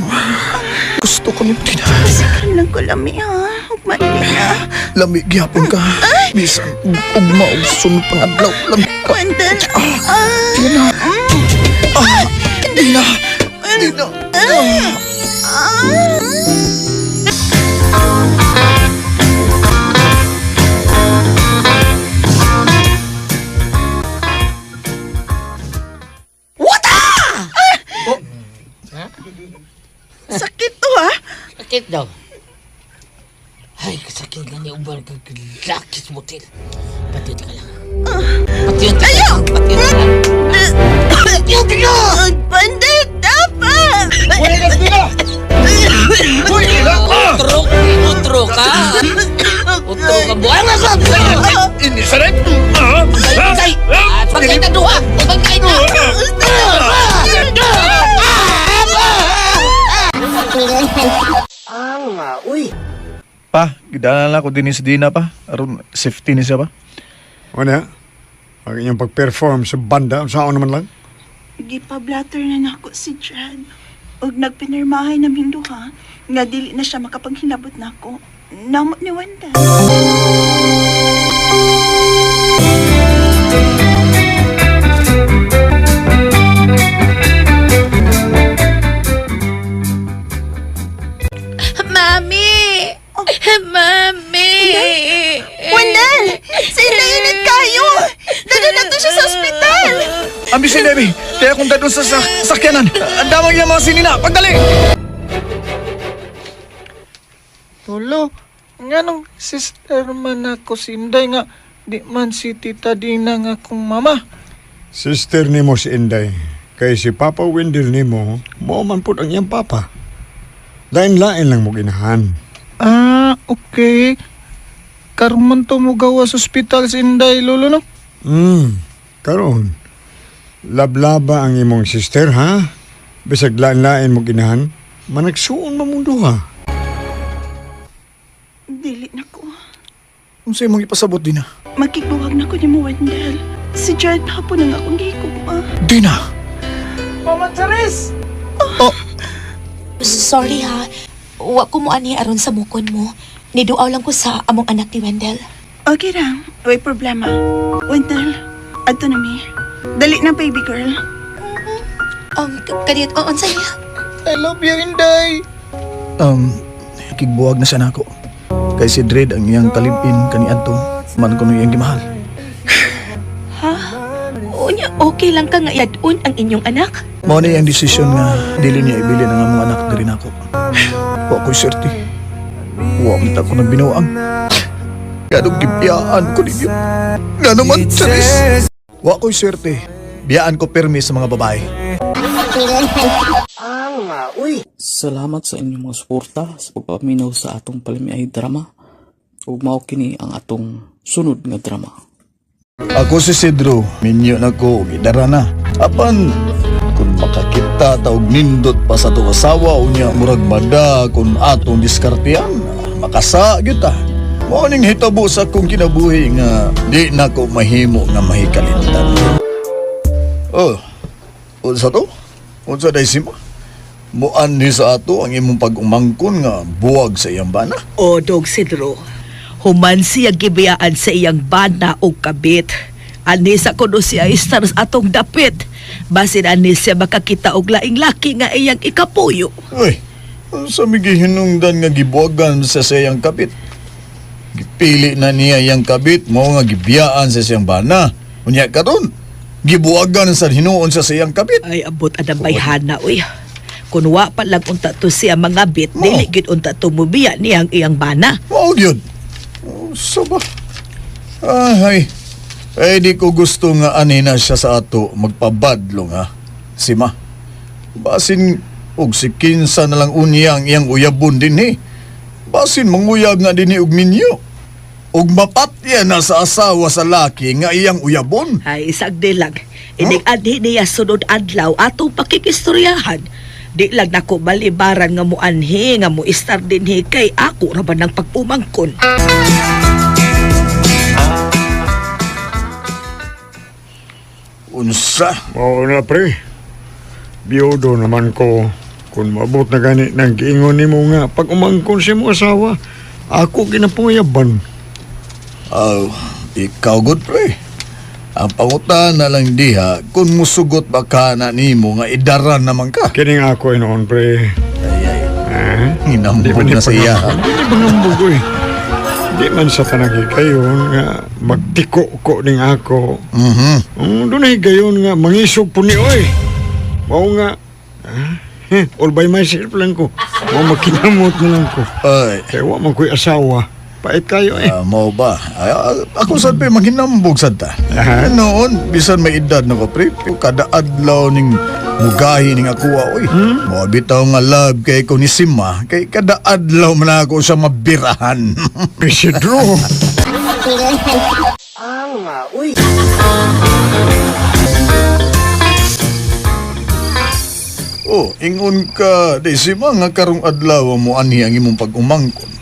gusto ko ni Tina. Pasikan lang ko lami, ha? Ugma na. Lami gyapon ka. Bisan ug ugma og sunod pang adlaw. Lami ka. Wendell. Ah, Tina. Ah, Dina. Dina. Ah. Sakit to, ha? Sakit daw. Ay, kasakit na ni Ubar kag lakis mo til. Pati ka lang. Pati ka lang. Pati ka lang. Ayaw! Bandit! Dapat! Utro, utro ka. Utro ka. Buang na ka. Ini sa rin. Pagkay. Pagkay na duha. Pagkay na. Pa, gidala na ko din si Dina pa. Aron safety ni siya pa. Wala. Ang inyong pag-perform sa banda, saan naman lang? Gipablatter na nako si Chad. Og nagpinirmahay na duha nga dili na siya makapaghinabot nako. Namo ni Wendell. Mami! Mami! Wendell! Sa init kayo! Dala na to siya sa ospital! Ambi si Debbie. Kaya kung dadun sa sakyanan, ang damang iya mga sinina. Pagdali! Lolo, nganong sister man ako si Inday nga di man si Tita Dina nga akong mama. Sister nimo si Inday. Kay si Papa Wendell nimo, mao man pud ang iyang papa. Lain-lain lang mo ginahan. Ah, okay. Karon man to mo gawa sa ospital si Inday, Lolo, no? Karon. Lablaba ang imong sister ha. Bisag lain-lain mo ginahan, managsuon man mong duha. Dili na ko. Unsa imong ipasabot, Dina? Makigbuwag na ko ni mo, Wendell. Si Chad hapon ang akong gihigugma. Dina! Mama Charis! Oh, Sorry ha. Wa ko mo ani aron sa mukon mo. Niduaw lang ko sa among anak ni Wendell. Okay ra, way problema. Wendell, adto na mi. Dali na, baby girl. Kadiyot, oh, unsa niya? I love you, Inday! Kigbuwag na siya nako. Kay si Dredd ang iyang kalibin kaniadto man kuno iyang gimahal. Ha? Unya, okay lang ka nga iadun ang inyong anak? Mao ni ang desisyon nga dili niya ibilin ang among anak diri nako. Wa ko'y swerte. Wa man ta ko nagbinuang. Ganong gibiyaan ko ninyo. Nga naman, Charis. Wa ko'y swerte. Biyaan ko pirmi sa mga babae. Salamat sa inyong mga suporta sa pagpaminaw sa atong palamiay drama. Ug mao kini ang atong sunod nga drama. Ako si Sidro, minyo na ko, ug idara na. Apan, kung makakita ta og nindot pa sa atong asawa, unya murag mada kung atong diskartean, makasa gyud ta. Mao ning hitabo sa akong kinabuhi nga di na ko mahimo nga mahikalintan. Oh, unsa to? Unsa day simo? Muan ni sa ato ang imong pag-umangkon nga buwag sa iyang bana. O dog Sidro, human siya gibiyaan sa iyang bana o kabit. Anisa kuno siya istar sa atong dapit. Basin ani siya makakita og laing laki nga iyang ikapuyo. Uy, sa may gihinungdan nga gibuwagan sa siyang kabit. Gipili na niya iyang kabit, mao nga gibiyaan sa siyang bana. Unya karon, gibuwagan sa hinuon sa siyang kabit. Ay abot anang bayhana uy. Kun wa pa lang unta to siya mga bit, Mao. dili gid unta to mubiya niyang iyang bana. Mao gyud. Oh, sa ba? Ay, ay di ko gusto nga anina siya sa ato magpabadlong ha. Sima, basin og si kinsa na lang unya ang iyang uyabon din eh. Basin manguyab na din og minyo. Og mapatya na sa asawa sa laki nga iyang uyabon. Ay isag lang. Inig anhi niya sunod adlaw atong pakikistoryahan. Di lang nako balibaran nga muanhi nga mo istar dinhi kay ako ra ba ng pag-umangkon. Unsa? Mao na pre. Biyudo naman ko. Kung maabot na gani ng giingon nimo nga pag umangkon sa imong asawa, ako ginapangayaban. Aw, ikaw good pre. Ang pangutan na lang diha kung musugot ba ka na nimo nga idaran naman ka. Kining ako inoon pre. Ay, ay. Ha? Hinambog na sa iya. ha? Di pangambog eh. Di man sa tanang higayon nga magtiko ko ning ako. Mhm. Doon na higayon nga mangisog po ni oy. Mao nga ah, all by myself lang ko. Mao makinamot na lang ko. Ay, Kaya wa man ko'y asawa. Pait kayo eh. Mao ba? Ay, ako sad pa maghinambog sad ta. Aha. Noon, bisan may edad na ko, pre, kada adlaw ning mugahi ning akuha, oy. Hmm? Mao bitaw nga love kay ko ni Sima, kay kada adlaw man ako siya mabirahan. Isidro. Oh, ingon ka, di Sima nga karong adlaw mo anhi ang imong pag-umangkon.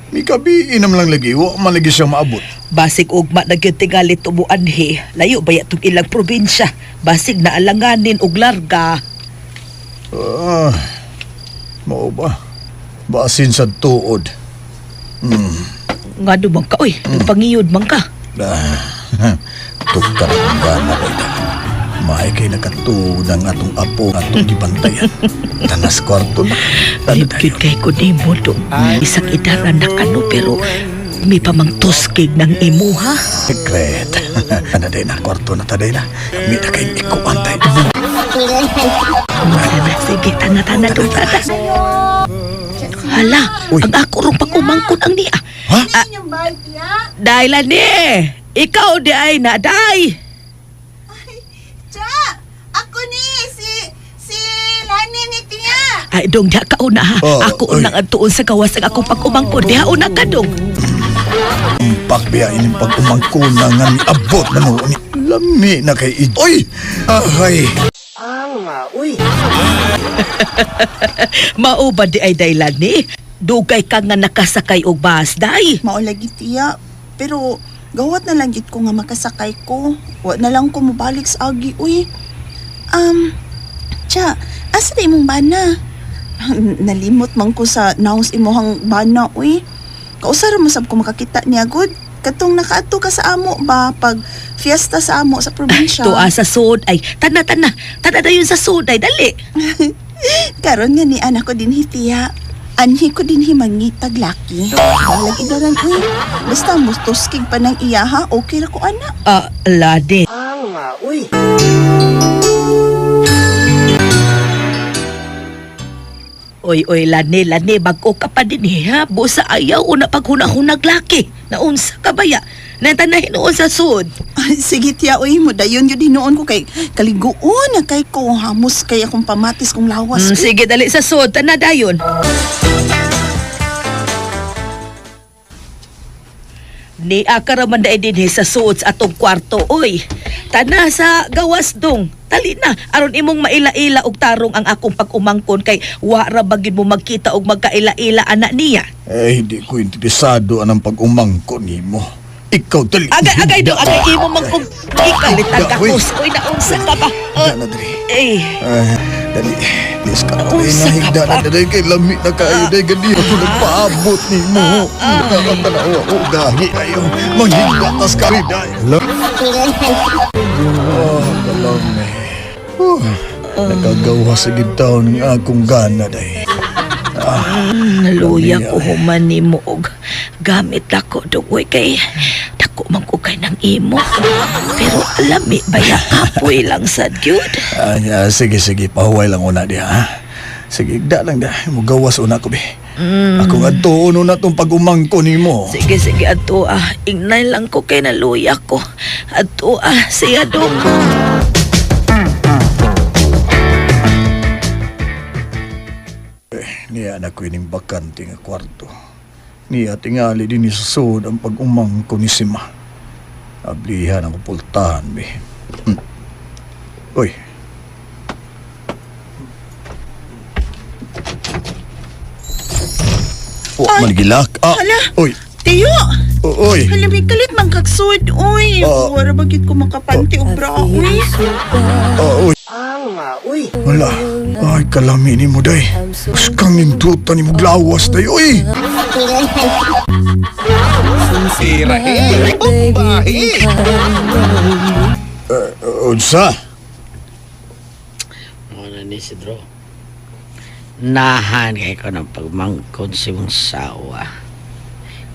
Mikabi inam lang lagi, wa man lagi siya maabot. Basig ugma na gyud tingali tumuanhi, layo ba tong ilang probinsya. Basig naalanganin og larga. Ah, mao ba? Basin sa tuod. Ngano man ka oy, nagpangiyod man ka. Ah, tukar ang gana ko ita. Maay kay nakatuod ang atong apo atong gibantayan. Tanas kwarto na. Ano Libgid tayo? kay ko nimo dong. Isang idaran na kano pero may pamangtuskig ng imuha. Secret. Ano day na, kwarto na taday na. May na kayong ikuan tayo. Sana, sige, tana-tana dong tana. Hala, Uy. ang ako rong pag-umangkon ang niya. Ha? Inyong bahay, tiya? Dahil ni, ikaw di ay na, day. Tiya! Ako ni, si, si Lani ni tiya. Ay, dong, diha ka una ha. Oh, Ako oy. unang antuon sa gawas ang akong pag-umangkon. Diha una ka dong. Pakbiya ining pag-umangkon na nga niabot na noon. Lami na kay Ij. Oy! Ahay! Mao ba di ay daylan ni? Dugay ka nga nakasakay og bus, day. Mao lagi tiya, pero gawat na lang gid ko nga makasakay ko. Wa na lang ko mobalik sa agi, uy. Tiya, asa na imong bana? Nalimot man ko sa naos imuhang bana, uy. Kausara mo sab ko makakita niya, good. Katong nakaadto ka sa amo ba pag fiesta sa amo sa probinsya. Tuwa sa sud ay tana tana tana dayon sa sud ay dali. Karon nga ni anak ko din hitiya. Anhi ko din himangitag laki. Balag idaran uy. Basta mustuskig pa ng iya ha, okay ra ko ana. Ah, ladi. Oy, oy, lani, lani, bag-o ka pa din eh, ha? Busa ayaw, una paghuna-hunag laki. Naunsa ka baya? Nantanahin noon sa sud. Ay, sige tiya, oy, mo dayon yun hinuon ko kay kaliguon na kay ko hamos kay akong pamatis kong lawas. Sige, dali sa sud. Tana dayon. Ni akara man dai dinhi sa suod sa atong kwarto, oy. Tana sa gawas dong. Tali na aron imong maila-ila og tarong ang akong pag-umangkon kay wa ra ba gid mo magkita og magkaila-ila ana niya. Eh, hindi ko interesado anang pag-umangko nimo. Ikaw dali. Agay agay do agay imo man kung ikalitan ka Uy. kus. Oy, naunsa ka ba? Higda na diri. Eh, Ay, dali. Please ka. Dali Unsa na, ka higda na pa? dali. Kay lami na kayo. Dali, gani ako nagpaabot nimo. Nakakatanawa ko. Gahi kayo. Manghigda tas ka. Dali. Oh, kalami. Oh, nakagawa sa gitaw ng akong gana, day. Naluya Lami, ko ay. human nimo og gamit ako dugoy kay dako man ko kay nang imo. Pero lami baya kapoy lang sad gyud. Ah, ah, sige, sige. Pahuway lang una di, ha? Sige, igda lang da. Mugawas una ko, be. Ako nga tuon una tong pag-umangko nimo. Sige sige adto ah, ingnay lang ko kay naluya ko. Adto ah, siya dong. Niya na ko ining bakante nga kwarto. Niya tingali din ni sa sud ang pag-umangko ni Sima. Ablihan ang kupultahan, be. Uy. Wa man gilak. Ah, Hala. Uy. Tiyo! Uy. Hala, may kalit man kagsud, oy. Ah. Wala ba gid ko makapanti og bra, oy. Ah, uy. Wala. Ay, kalami ni mo, day. Mas kang ninduta ni mo glawas, day. Uy! Unsa? Muna ni Isidro. Nahan kay ko ng pagmangkon si mong sawa.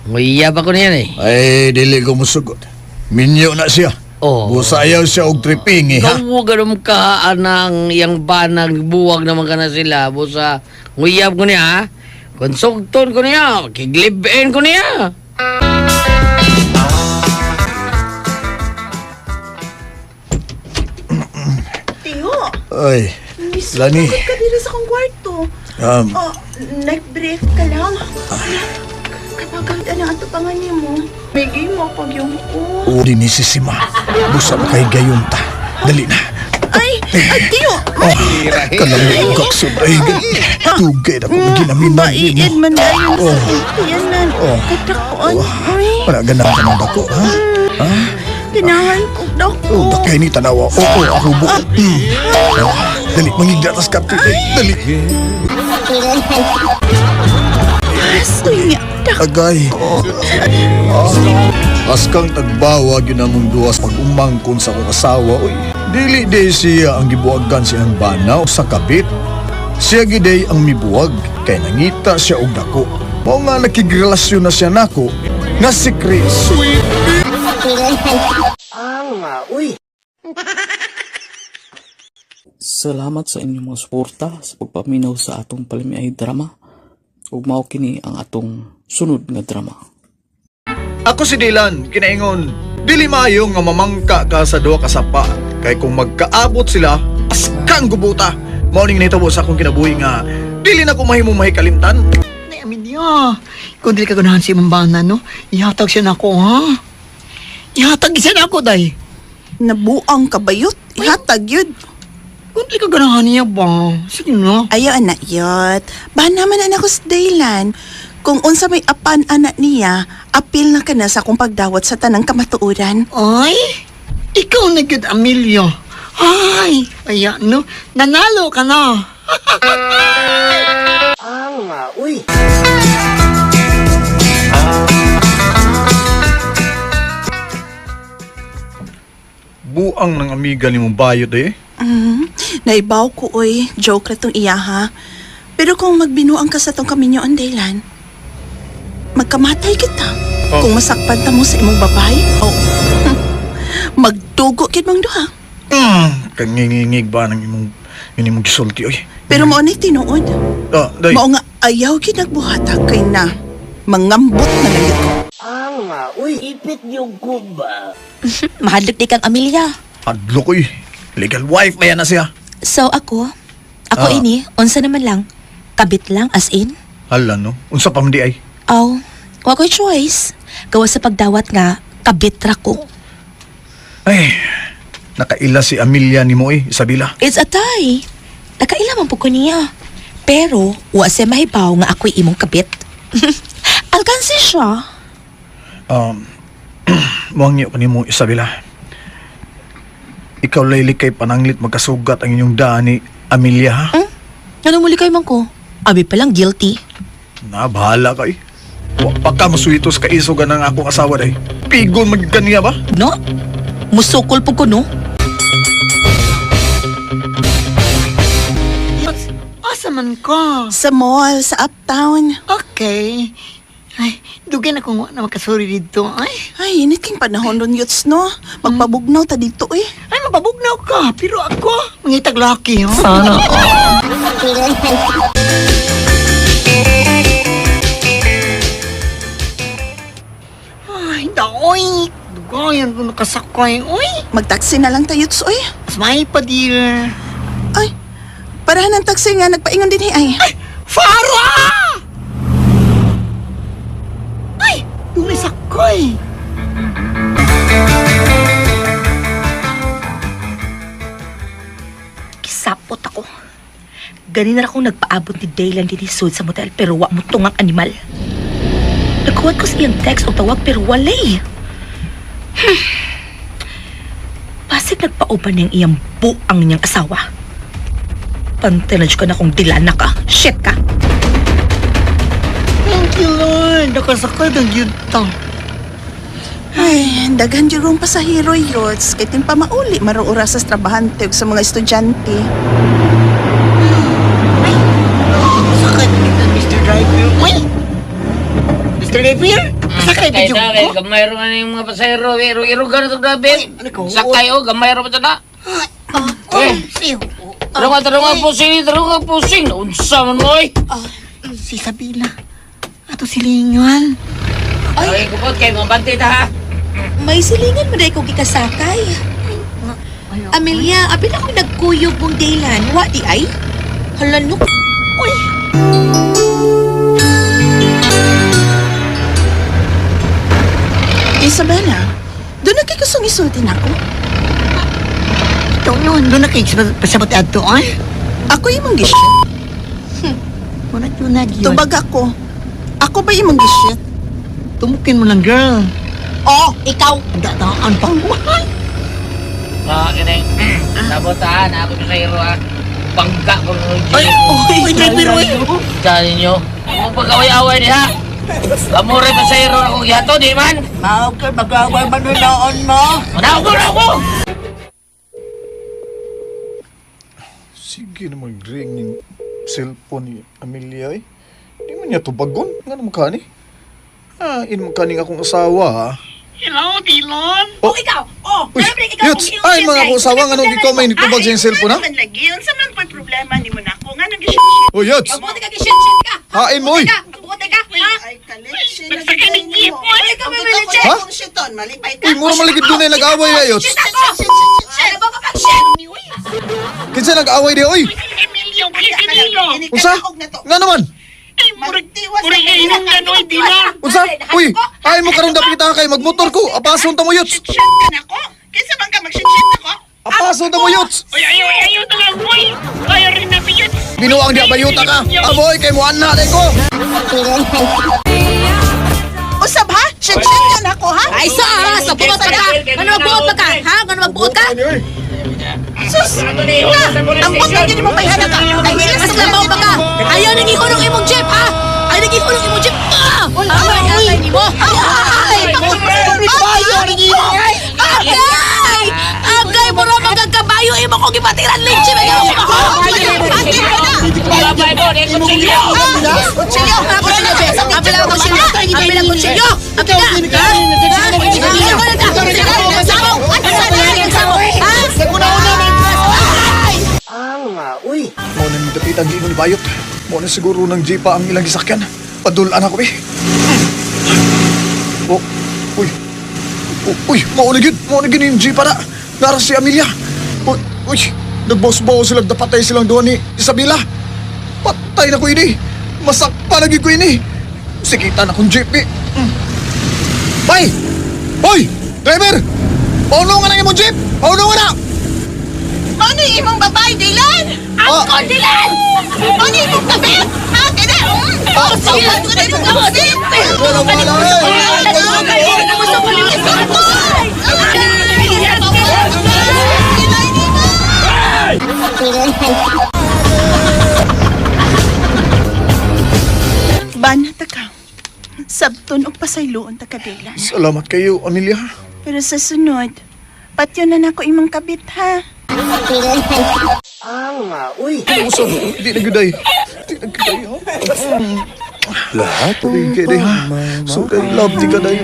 Nguyab ako niyan eh. Ay, dili ko musugot. Minyo na siya. Oh. Busa ayaw siya og tripping eh, ha? Kawo ganun ka anang iyang banang buwag naman ka na sila. Busa, nguyab ko niya ha. Konsugton ko niya. Kiglibin ko niya. Tiyo, Ay, miss, Lani. pagod ka diri sa akong kwarto. Oh, nag-brief ka lang. Kapag ang ato pangan nimo, may game mo pag yung oh. o din ni si Sima. Busa pa kay gayon ta. Dali na. Ay, ay, tiyo. Oh, kalami og kaksud. Ay, tugay na kong ginaminan Maiid nimo. man dayon sa Oh. tiyanan. Oh. Katakuan, oy. Wala ganahan ka ng dako, ha? Ha? Ganahan ko dako. Oh, dakay ni tanawa. Oo, ako buo. Ah, dali, mangigda tas kapti. Dali. Astoy niya. Agay. Ah, askang tagbawa gyud namong duha sa pag-umangkon sa akong asawa oy. Dili day siya ang gibuwagan siyang banaw sa kabit. Siya giday ang mibuwag kay nangita siya og dako. Mao nga nakigrelasyon na siya nako nga si Chris. Salamat sa inyong mga suporta sa pagpaminaw sa atong palamiay drama. Ug mao kini ang atong sunod nga drama. Ako si Dylan, kinaingon, dili maayo nga mamangka ka sa duha ka sapa kay kung magkaabot sila, askang gubuta. Mao ning nahitabo sa akong kinabuhi nga dili na ko mahimong mahikalimtan. Nay, Amelia, kung dili ka ganahan si imong bana, no? Ihatag siya nako, ha? Ihatag siya nako, day. Nabuang kabayot. Ihatag yun. Kung dili ka ganahan niya ba? Sige na. Ayaw, anak yot. Ba naman anak ko sa Daylan. Kung unsa may apan anak niya, apil na ka na sa akong pagdawat sa tanang kamatuoran. Ay, ikaw na gyud, Amelia. Ay, aya no, nanalo ka na. Buang ng amiga ni mong bayot eh. Naibaw ko, oy. Joke ra tong iya, ha? Pero kung magbinuang ka sa tong kaminyoon, Daylan, magkamatay kita. Oh. Kung masakpan ta mo sa imong babae, oh, magdugo kid mong duha. Kangingingig ba ng imong gisulti oy. Pero mao na'y tinuod. Ah, day. Mao nga ayaw kinagbuhata kay na. Mangambot na lang yun ko. Mahadlok di kang Amelia. Adlo ko eh. Legal wife ba yan na siya? So ako, ako Ah. ini, unsa naman lang. Kabit lang as in. Hala no. Unsa pa man di ay? Aw, wa ko'y choice. Gawa sa pagdawat nga, kabit ra ko. Ay, nakaila si Amelia ni mo eh, Isabela. It's a tie. Nakaila man po ko niya. Pero, wa siya mahibaw nga ako'y imong kabit. Alkansi siya. Muang niyo kanimo Isabela. Ikaw layli kay pananglit magkasugat ang inyong daan ni Amelia ha? Ano muli kay man ko? Abi palang guilty. Na, bahala ka eh. Wa pa ka masuitos ka isugan ang akong asawa day. Pigon man gyud kaniya ba? No? Musukol po ko, no? Asa man ka? Sa mall, sa uptown. Okay. Ay, dugay na kung wa na makasuri dito. Ay, Ay, init king panahon ron yuts no. Magpabugnaw ta dito eh. ay mababugnaw ka. Pero ako, mangitag laki, oh. Sana. Ay, daoy. Dugayan ko nakasakay, oy. Magtaxi na lang tayo yuts oy. Mas may pa, dear. Ay, parahan ng taxi nga nagpaingon din ay. Ay, Farah! Ay, dunay sakay. Kisapot ako. Ganina akong nagpaabot ni Daylan din sa motel pero wa mo tungang animal. Nagkuhat ko sa iyang text o tawag pero walay. Pasig nagpauban niyang iyang buang niyang asawa. Pantinaj ka na kung dilana ka. Shit ka! Thank you, Lord. Nakasakay ng yun ta. Ay, daghan jud rong pasahero yots kay tin pamauli maro oras sa trabahante ug sa mga estudyante. Sakay na kita, Mr. Driver. Uy! Mr. Driver? Sakay ba yung ko? Gamay ro man yung mga pasahero. Iro gano to grabe. Ano ko? Sakay oh, gamay ro pa na. Eh, siyo. Tarunga, tarunga pusing, tarunga pusing. Unsa man mo oy. Si Sabila. Ato silingan. Ay, kupot kay mabantay ta ha. May silingan mo dahil kong gikasakay. Amelia, apil akong nagkuyog mong Daylan. Wa di ay? Hala no. Uy! Isabela, doon na kay kusong isulti nako. Ikaw yun. Doon na kayo pasabot ato, ay. Ako imong gishit. Wala yun na yun. Tubag ako. Ako ba imong gishit? Tumukin mo lang, girl. Oh, ikaw! Dataan pa. Why? Ah, kini. Sabot ha, na ako pasahero ha. Bangka ko ng Ay, jeep. oy, driver, oy. Dali ninyo. Ang pag-away-away ni ha. Amo rin pasahero akong gihato, di man. Mao kay mag-away man noon mo. Manaw ko na ako. Sige na mag-ring yung cellphone ni Amelia eh. Di man niya tubagon. Nga naman kani? Ah, in man kaning akong asawa ha. Hello, Dylan. Oh, Ikaw! Oh! Uy, Yuts! Ay, mga akong asawa, nga nung ikaw may nitubag sa iyong cellphone ha? Man lagi, unsa man po'y problema nimo nako nga nang gishit. Uy, Yuts! Mabuti ka, shit ka! Hain mo, uy! Mabuti ka! Ha? Ay, kaleche. Nagsakay ng jeep. Ay, ikaw may leche! Ha? Shiton, malipay ka. Uy, mura maligid doon na nag-away ya, Yuts! Shit ako! Ano ba kapag shit? Kinsa nag-away di, oy! Emilio, Emilio. Unsa? Nga naman! Murag inom na noy, Dylan. Unsa? Uy, ay mo karon dapit ka kay magmotor ko. Apason ta mo, Yuts! Shit ka nako. Kinsa man ka mag-shit nako? Apason ta mo, Yuts! Oy, ayaw, ayaw na lang, boy. Ayaw rin na piyot. Binuang di abayuta ka. Aboy kay mo anna day ko. Usab ha? Shit shit ka nako ha? Ay, sa! Sa buot pa ka! Ano magbuot pa ka? Ha? Ano magbuot ka? Sus! Ang buot na mo bayhana ka. Ay, hilas Mas labaw pa ka! Ayaw nang ihulong imong jeep, ha? Ayaw nang ihulong imong jeep! Ah! Ay, ay, nimo! Ay! Agay! Agay! Mura magkakabayo imo kong gipatiran leche! May gawin ko! Babay mo, di kutsilyo. Kutsilyo! Kutsilyo! Apila ang kutsilyo! Apila ang kutsilyo! Apila! Ha? Ha? Mo na ni dapit Kita giingon ni Bayot. Mo na siguro ng jeep ang ilang gisakyan. Padulan ako, be. Oh, uy. Oh, uy, mao na gyud. Mao na gyud yung jeep para. Nara si Amelia. Uy, uy. Nagbaws-bawas sila, dapatay silang duha ni Isabela. Patay na ko ini. Masakpa na gyud ko ini. Sikitan akong jeep, eh. Bay! Hoy! Driver! Pauno nga na imong jeep! Pauno nga na! Mano yung imong babae, Dylan? Ah. Ako, Dylan! Mano yung imong tabi? Ha? Kaya, Sukat ko na imong kapatid! Banata ka. Sabton og pasayloon ta ka, Dylan. Salamat kayo, Amelia. Pero sa sunod, patyo na nako imong kabit, ha? Usap, di na gyud ay. Di na gyud ay, ha? Lahat Di kay day, ha? So, kay love di ka day.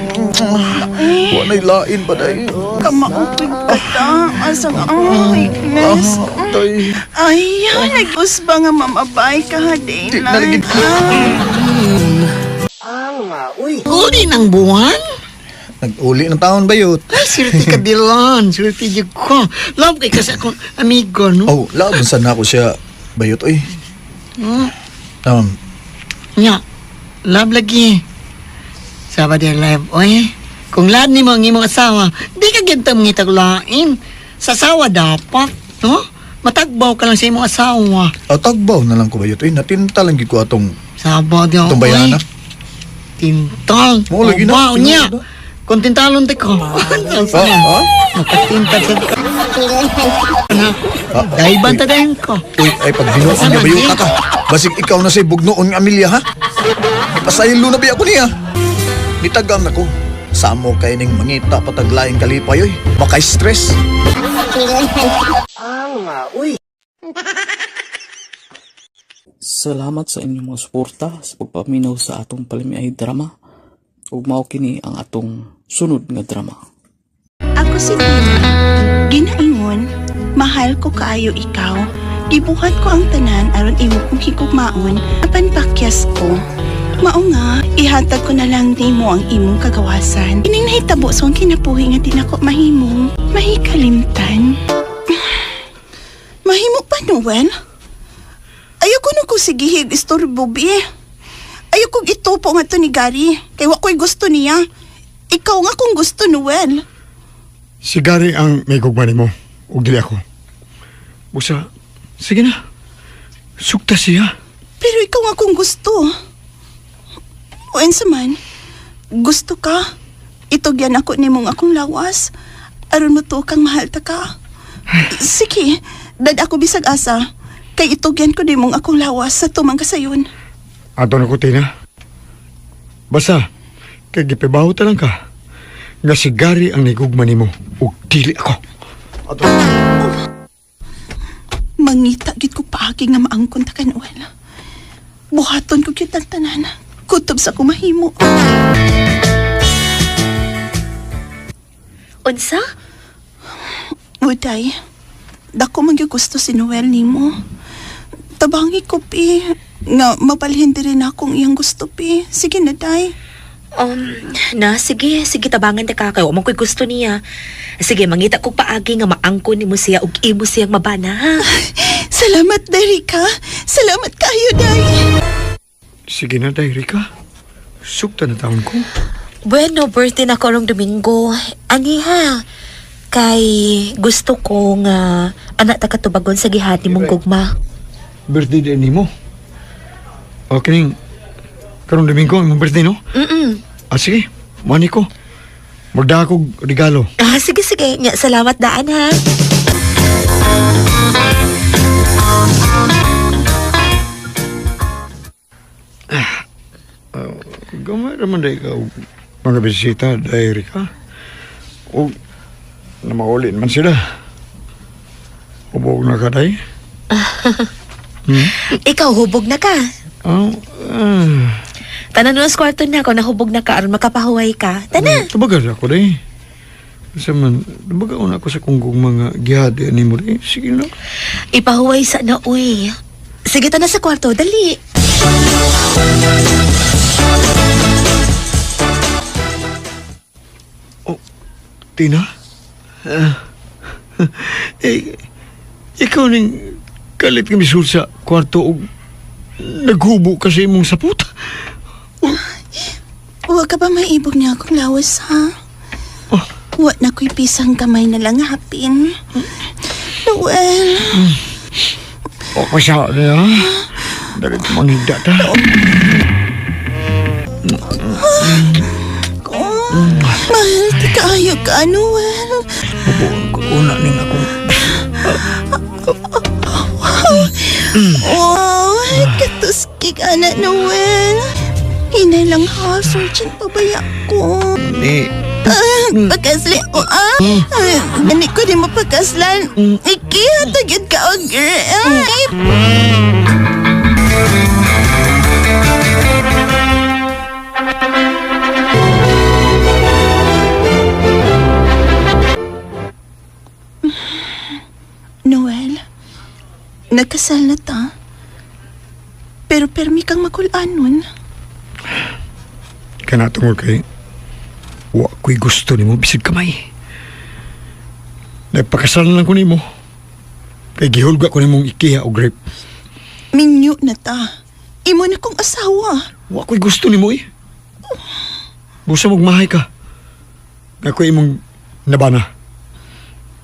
Wa na'y lain ba day? Kamaupig ka ta. Asang, oh, weakness. Ah, tay. Ay, nag-us ba nga mamabay ka, ha, Di Dylan? na lagi. Uli ng buwan? Nag-uli ng taon ba yun? Ay, swerte ka, Dylan. Swerte jud ko. Love kay kasi akong amigo, no? Oh, laban sa na ako siya, bayot, oy. Um, Nya, love lagi. Saba dear life, oy. Kung love nimo ang imong asawa, di ka gintang mangitag lain. Sa asawa dapat, no? Matagbaw ka lang sa imong asawa. Tagbaw na lang ko bayot, oy. Natinta lang gyud ko atong Saba dear, atong bayana. Tintal. Mo lagi na. Wow, nya. Tinuod na. Kung tintalon te ko. Ah, ah? Makatintal sa ka. Ah, Dahil banta dayon ko. Uy, ay pag binuon nga bayot ka. Basig ikaw na say bugnoon nga Amelia, ha? Ipasaylo na ba ako niya? Nitagam na ko. Samo kay ning mangita pataglaing kalipay oy. Makay-stress. Salamat sa inyong mga suporta sa pagpaminaw sa atong palamiay drama. Ug mao kini ang atong sunod nga drama. Ako si Tina. Ginaingon, mahal ko kaayo ikaw. Gibuhat ko ang tanan aron imo kong higugmaon apan pakyas ko. Mao nga, ihatag ko na lang nimo ang imong kagawasan. Ining nahitabo sa akong kinabuhi nga di nako mahimong mahikalimtan. Mahimo pa, Noel? Ayoko na ko sigihig istorbo, bi. Ayoko itupo nga to ni Gary. Kay wa ko'y gusto niya. Ikaw nga kung gusto, Noel. Si Gary ang may gugma nimo ug dili ako. Busa, sige na. Sugta siya. Pero ikaw nga kung gusto. O unsa man, gusto ka. Itugyan ako nimong akong lawas. Aron mo tuo kang mahal ta ka. Sige, dad ako bisag asa. Kay itugyan ko nimong akong lawas sa tumang kasayon. Ato na ko, Tina. Basta, kay gipibaho ta lang ka. Nga si Gary ang nigugma nimo ug dili ako. Ato. Mangita gid ko paagi nga maangkon ta ka, Noel. Buhaton ko gyud ang tanan. Kutob sa kumahimo. Unsa? Uday, dako man gyud gusto si Noel nimo. Tabangi ko pi nga mabalhin diri na akong iyang gusto pi. Sige na day. Na, sige, sige, tabangan ta ka. Kay wa man ko'y gusto niya. Sige, mangita kog paagi nga maangkon nimo siya ug imo siyang mabana, ha? Salamat, Derika. Salamat kayo, day. Sige na, day, Rika. Sugta na taon ko. Bueno, birthday na ko arong Domingo. Ani ha? Kay gusto ko nga anak ta katubagon sa gihati mong gugma. Birthday din nimo. Okay ning karong Domingo ang imong birthday no? Mm. Ah sige, mani ko. Magdala kog regalo. Ah, sige, sige. Nya, salamat daan ha. Gamay raman day ka og mga bisita, day Rika. O na maulin man sila. Ubog na ka day. Ikaw, hubog na ka. Ah, ah. Tanan mo sa kwarto na ako, nahubog na ka, aron makapahuway ka. Tana. Tubagal ako day. Sa man, tubagal ako sa kunggong mga gihadi ani mo day. Sige na. Ipahuway sa na, uy. Sige ta na sa kwarto, dali. Tina? Eh, ikaw ning kalit nga misul sa kwarto og naghubo ka sa imong sapot. Huwag ka ba maibog niya akong lawas, ha? Wa na ko'y pisang kamay na lang hapin. Noel, O kasya na, ha? Dalit manghigda ta. mahal ti kaayo ka, Noel. Bubuon ko una ning akong. Wow, katuskig, anak Noel. Hinay lang ha, virgin pabaya ko. Ni. Ah, pagkasli ko, ah. Ay, Gani ko di mo pagkaslan. Ikihatag yun ka, oh, girl. Ay, Noel, nagkasal na ta. Pero permi kang makulanon. Kana tungod kay wa ko'y gusto nimo bisag kamay. Nagpakasal na lang ko nimo. Kay gihulga ko nimong ikiha og grape. Minyo na ta. Imo na kong asawa. Wa ko'y gusto nimo eh. Busa magmahay ka. Nga ko'y imong nabana.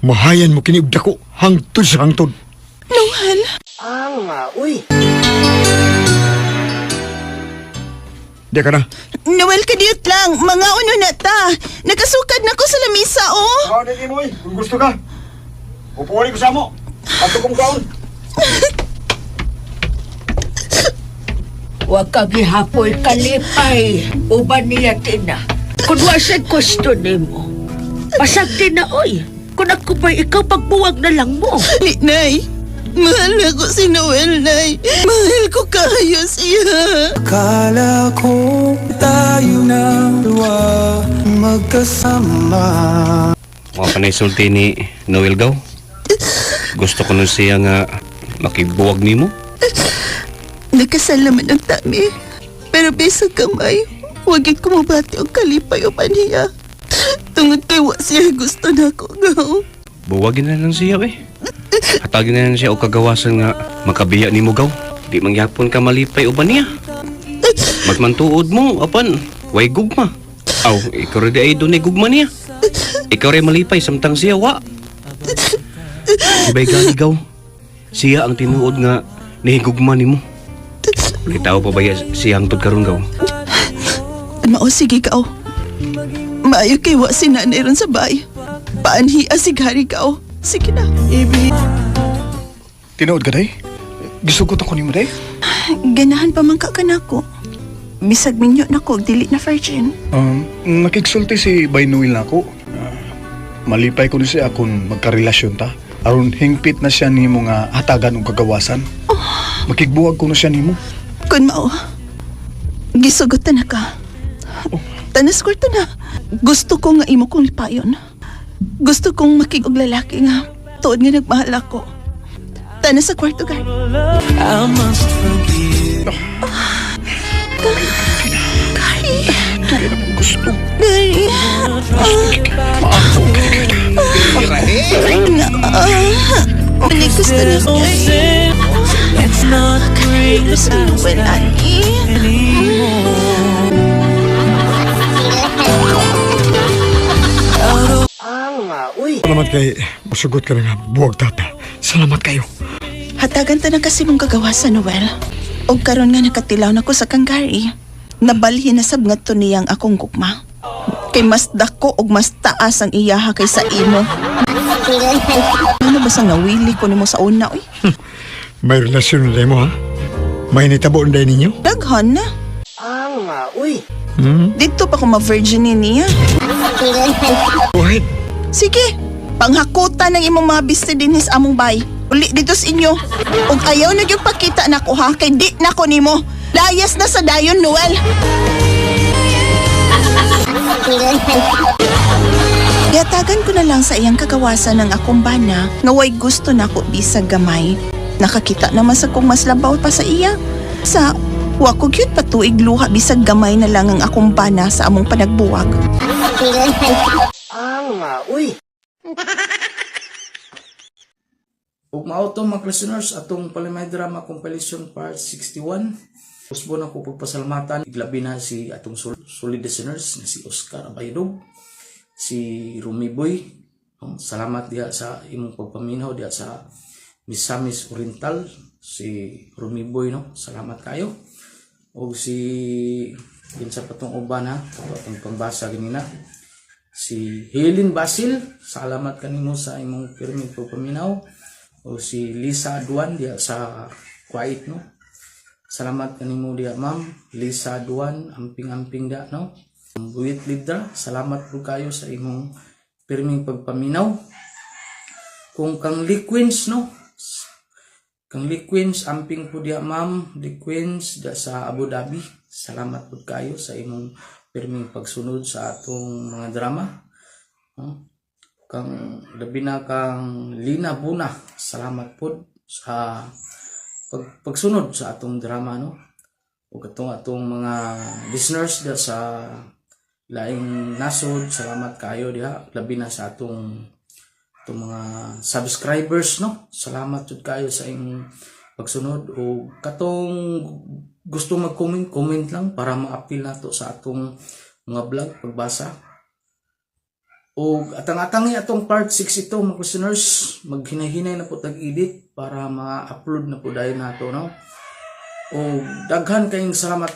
Mahayan mo kini og dako hangtod sa hangtod. Noel! Di ka na. Noel, kadiyot lang. Mga uno na ta. Nakasukad na ko sa lamisa, oh. Ah, di mo eh. Kung gusto ka. Upuan ko sa mo. Ato kong kaon. Wa ka gihapoy kalipay. Uban niya tina. Kung wa siya gusto nimo. Pasag tina oy. Kung ako pa'y ikaw, pagbuwag na lang mo. Ay, Nay. Mahal na ko si Noel, Nay. Mahal ko kayo siya. Akala ko tayo na dalawa magkasama. Mga panay sulti ni Noel Gaw. Gusto ko nun siya nga makibuwag nimo. Nagkasal naman ang tami. Pero bisag kamay, huwag yun kumabati ang kalipay o paniya. Tungod kay wa siya gusto na ko, gaw. Buwagin na lang siya eh. Hatagin na lang siya og kagawasan nga makabiya nimo gaw. Di mangyapon ka malipay uban niya. Magmantuod mo apan way gugma. Aw, ikaw rin di ay dunay gugma niya. Ikaw rin malipay samtang siya wa. Ibay gani gaw. Siya ang tinuod nga nihigugma nimo. Litaw pa ba siya ang karon gaw? Mao, sige gaw. Maayo kay wa si nanay ron sa bay. Paanhi si Gary gaw. Sige na. Tinuod ka, day? Gisugot ako nimo, day? Ganahan pa man ka kanako. Bisag minyo na ko, dili na virgin. Nakigsulti si Bay Noel na ako. Malipay ko ni siya kung magkarelasyon ta. Aron hingpit na siya nimo nga hatagan og kagawasan. Makigbuwag ko na siya nimo. Kun mao, gisugot na ka. Tanas kwarto na. Gusto ko nga imo kong lipayon. Gusto kong makig og lalaki nga tuod nga nagmahal ako. Tanas sa kwarto, Gary. I must forgive. Gary. Tuloy na kong gusto. Gary. Na, ah, gusto na Gary. Let's not bring the Gusto na past ba, Ani? anymore. Salamat kay musugot ka na nga buwag tata. Salamat kayo. Hatagan ta na kasi mong kagawasan, Noel. Og karon nga nakatilaw na ko sa kang Gary. Nabalhin na sab ngadto niyang akong gugma. Kay mas dako og mas taas ang iyaha kaysa imo. Ano ba sang nawili ko nimo sa una, oy? May relasyon na mo ha? May nitabo na ninyo? Daghan na. Dito pa ko ma-virgin ni niya. Go ahead. Sige, panghakutan ng imong mga biste dinhi sa among bay. Uli dito sa inyo. Og ayaw na gyud pakita nako ha, kay di nako nimo. Layas na sa dayon, Noel. Yatagan ko na lang sa iyang kagawasan ng akong bana nga way gusto nako bisag gamay. Nakakita naman sa kong mas labaw pa sa iya. Sa wa ko gyud patuig luha bisag gamay na lang ang akong bana sa among panagbuwag. Ug mao to, mga listeners, atong Palamay Drama Compilation Part 61. Usbo na ko pagpasalamatan iglabi na si atong solid listeners na si Oscar Abaydob, si Rumi Boy. No? Salamat diha sa imong pagpaminaw diha sa Misamis Oriental, si Rumi Boy, no. Salamat kayo. Og si kinsa pa tong uban ha, ato atong pangbasa ganina. Si Helen Basil, salamat kanimo sa imong pirming pagpaminaw. O si Lisa Duan diha sa Kuwait, no. Salamat kanimo diha, ma'am. Lisa Duan, amping-amping da, no. Buwit Libra, salamat po kayo sa imong pirming pagpaminaw. Kung kang Liquins, no. Kang Liquins, amping po diha, ma'am, Liquins diha sa Abu Dhabi. Salamat po kayo sa imong pirming pagsunod sa atong mga drama. No? Kang labi na kang Lina Buna, salamat po sa pagsunod sa atong drama, no. Ug atong atong mga listeners diha sa laing nasod, salamat kayo diha, labi na sa atong atong mga subscribers, no. Salamat jud kayo sa inyong pagsunod. O katong gusto mag-comment, comment lang para ma-appeal nato sa atong mga vlog pagbasa. O atang-atangi atong part 6 ito, mga listeners, maghinay-hinay na po tag-edit para ma-upload na po dayon nato, no. O daghan kayong salamat.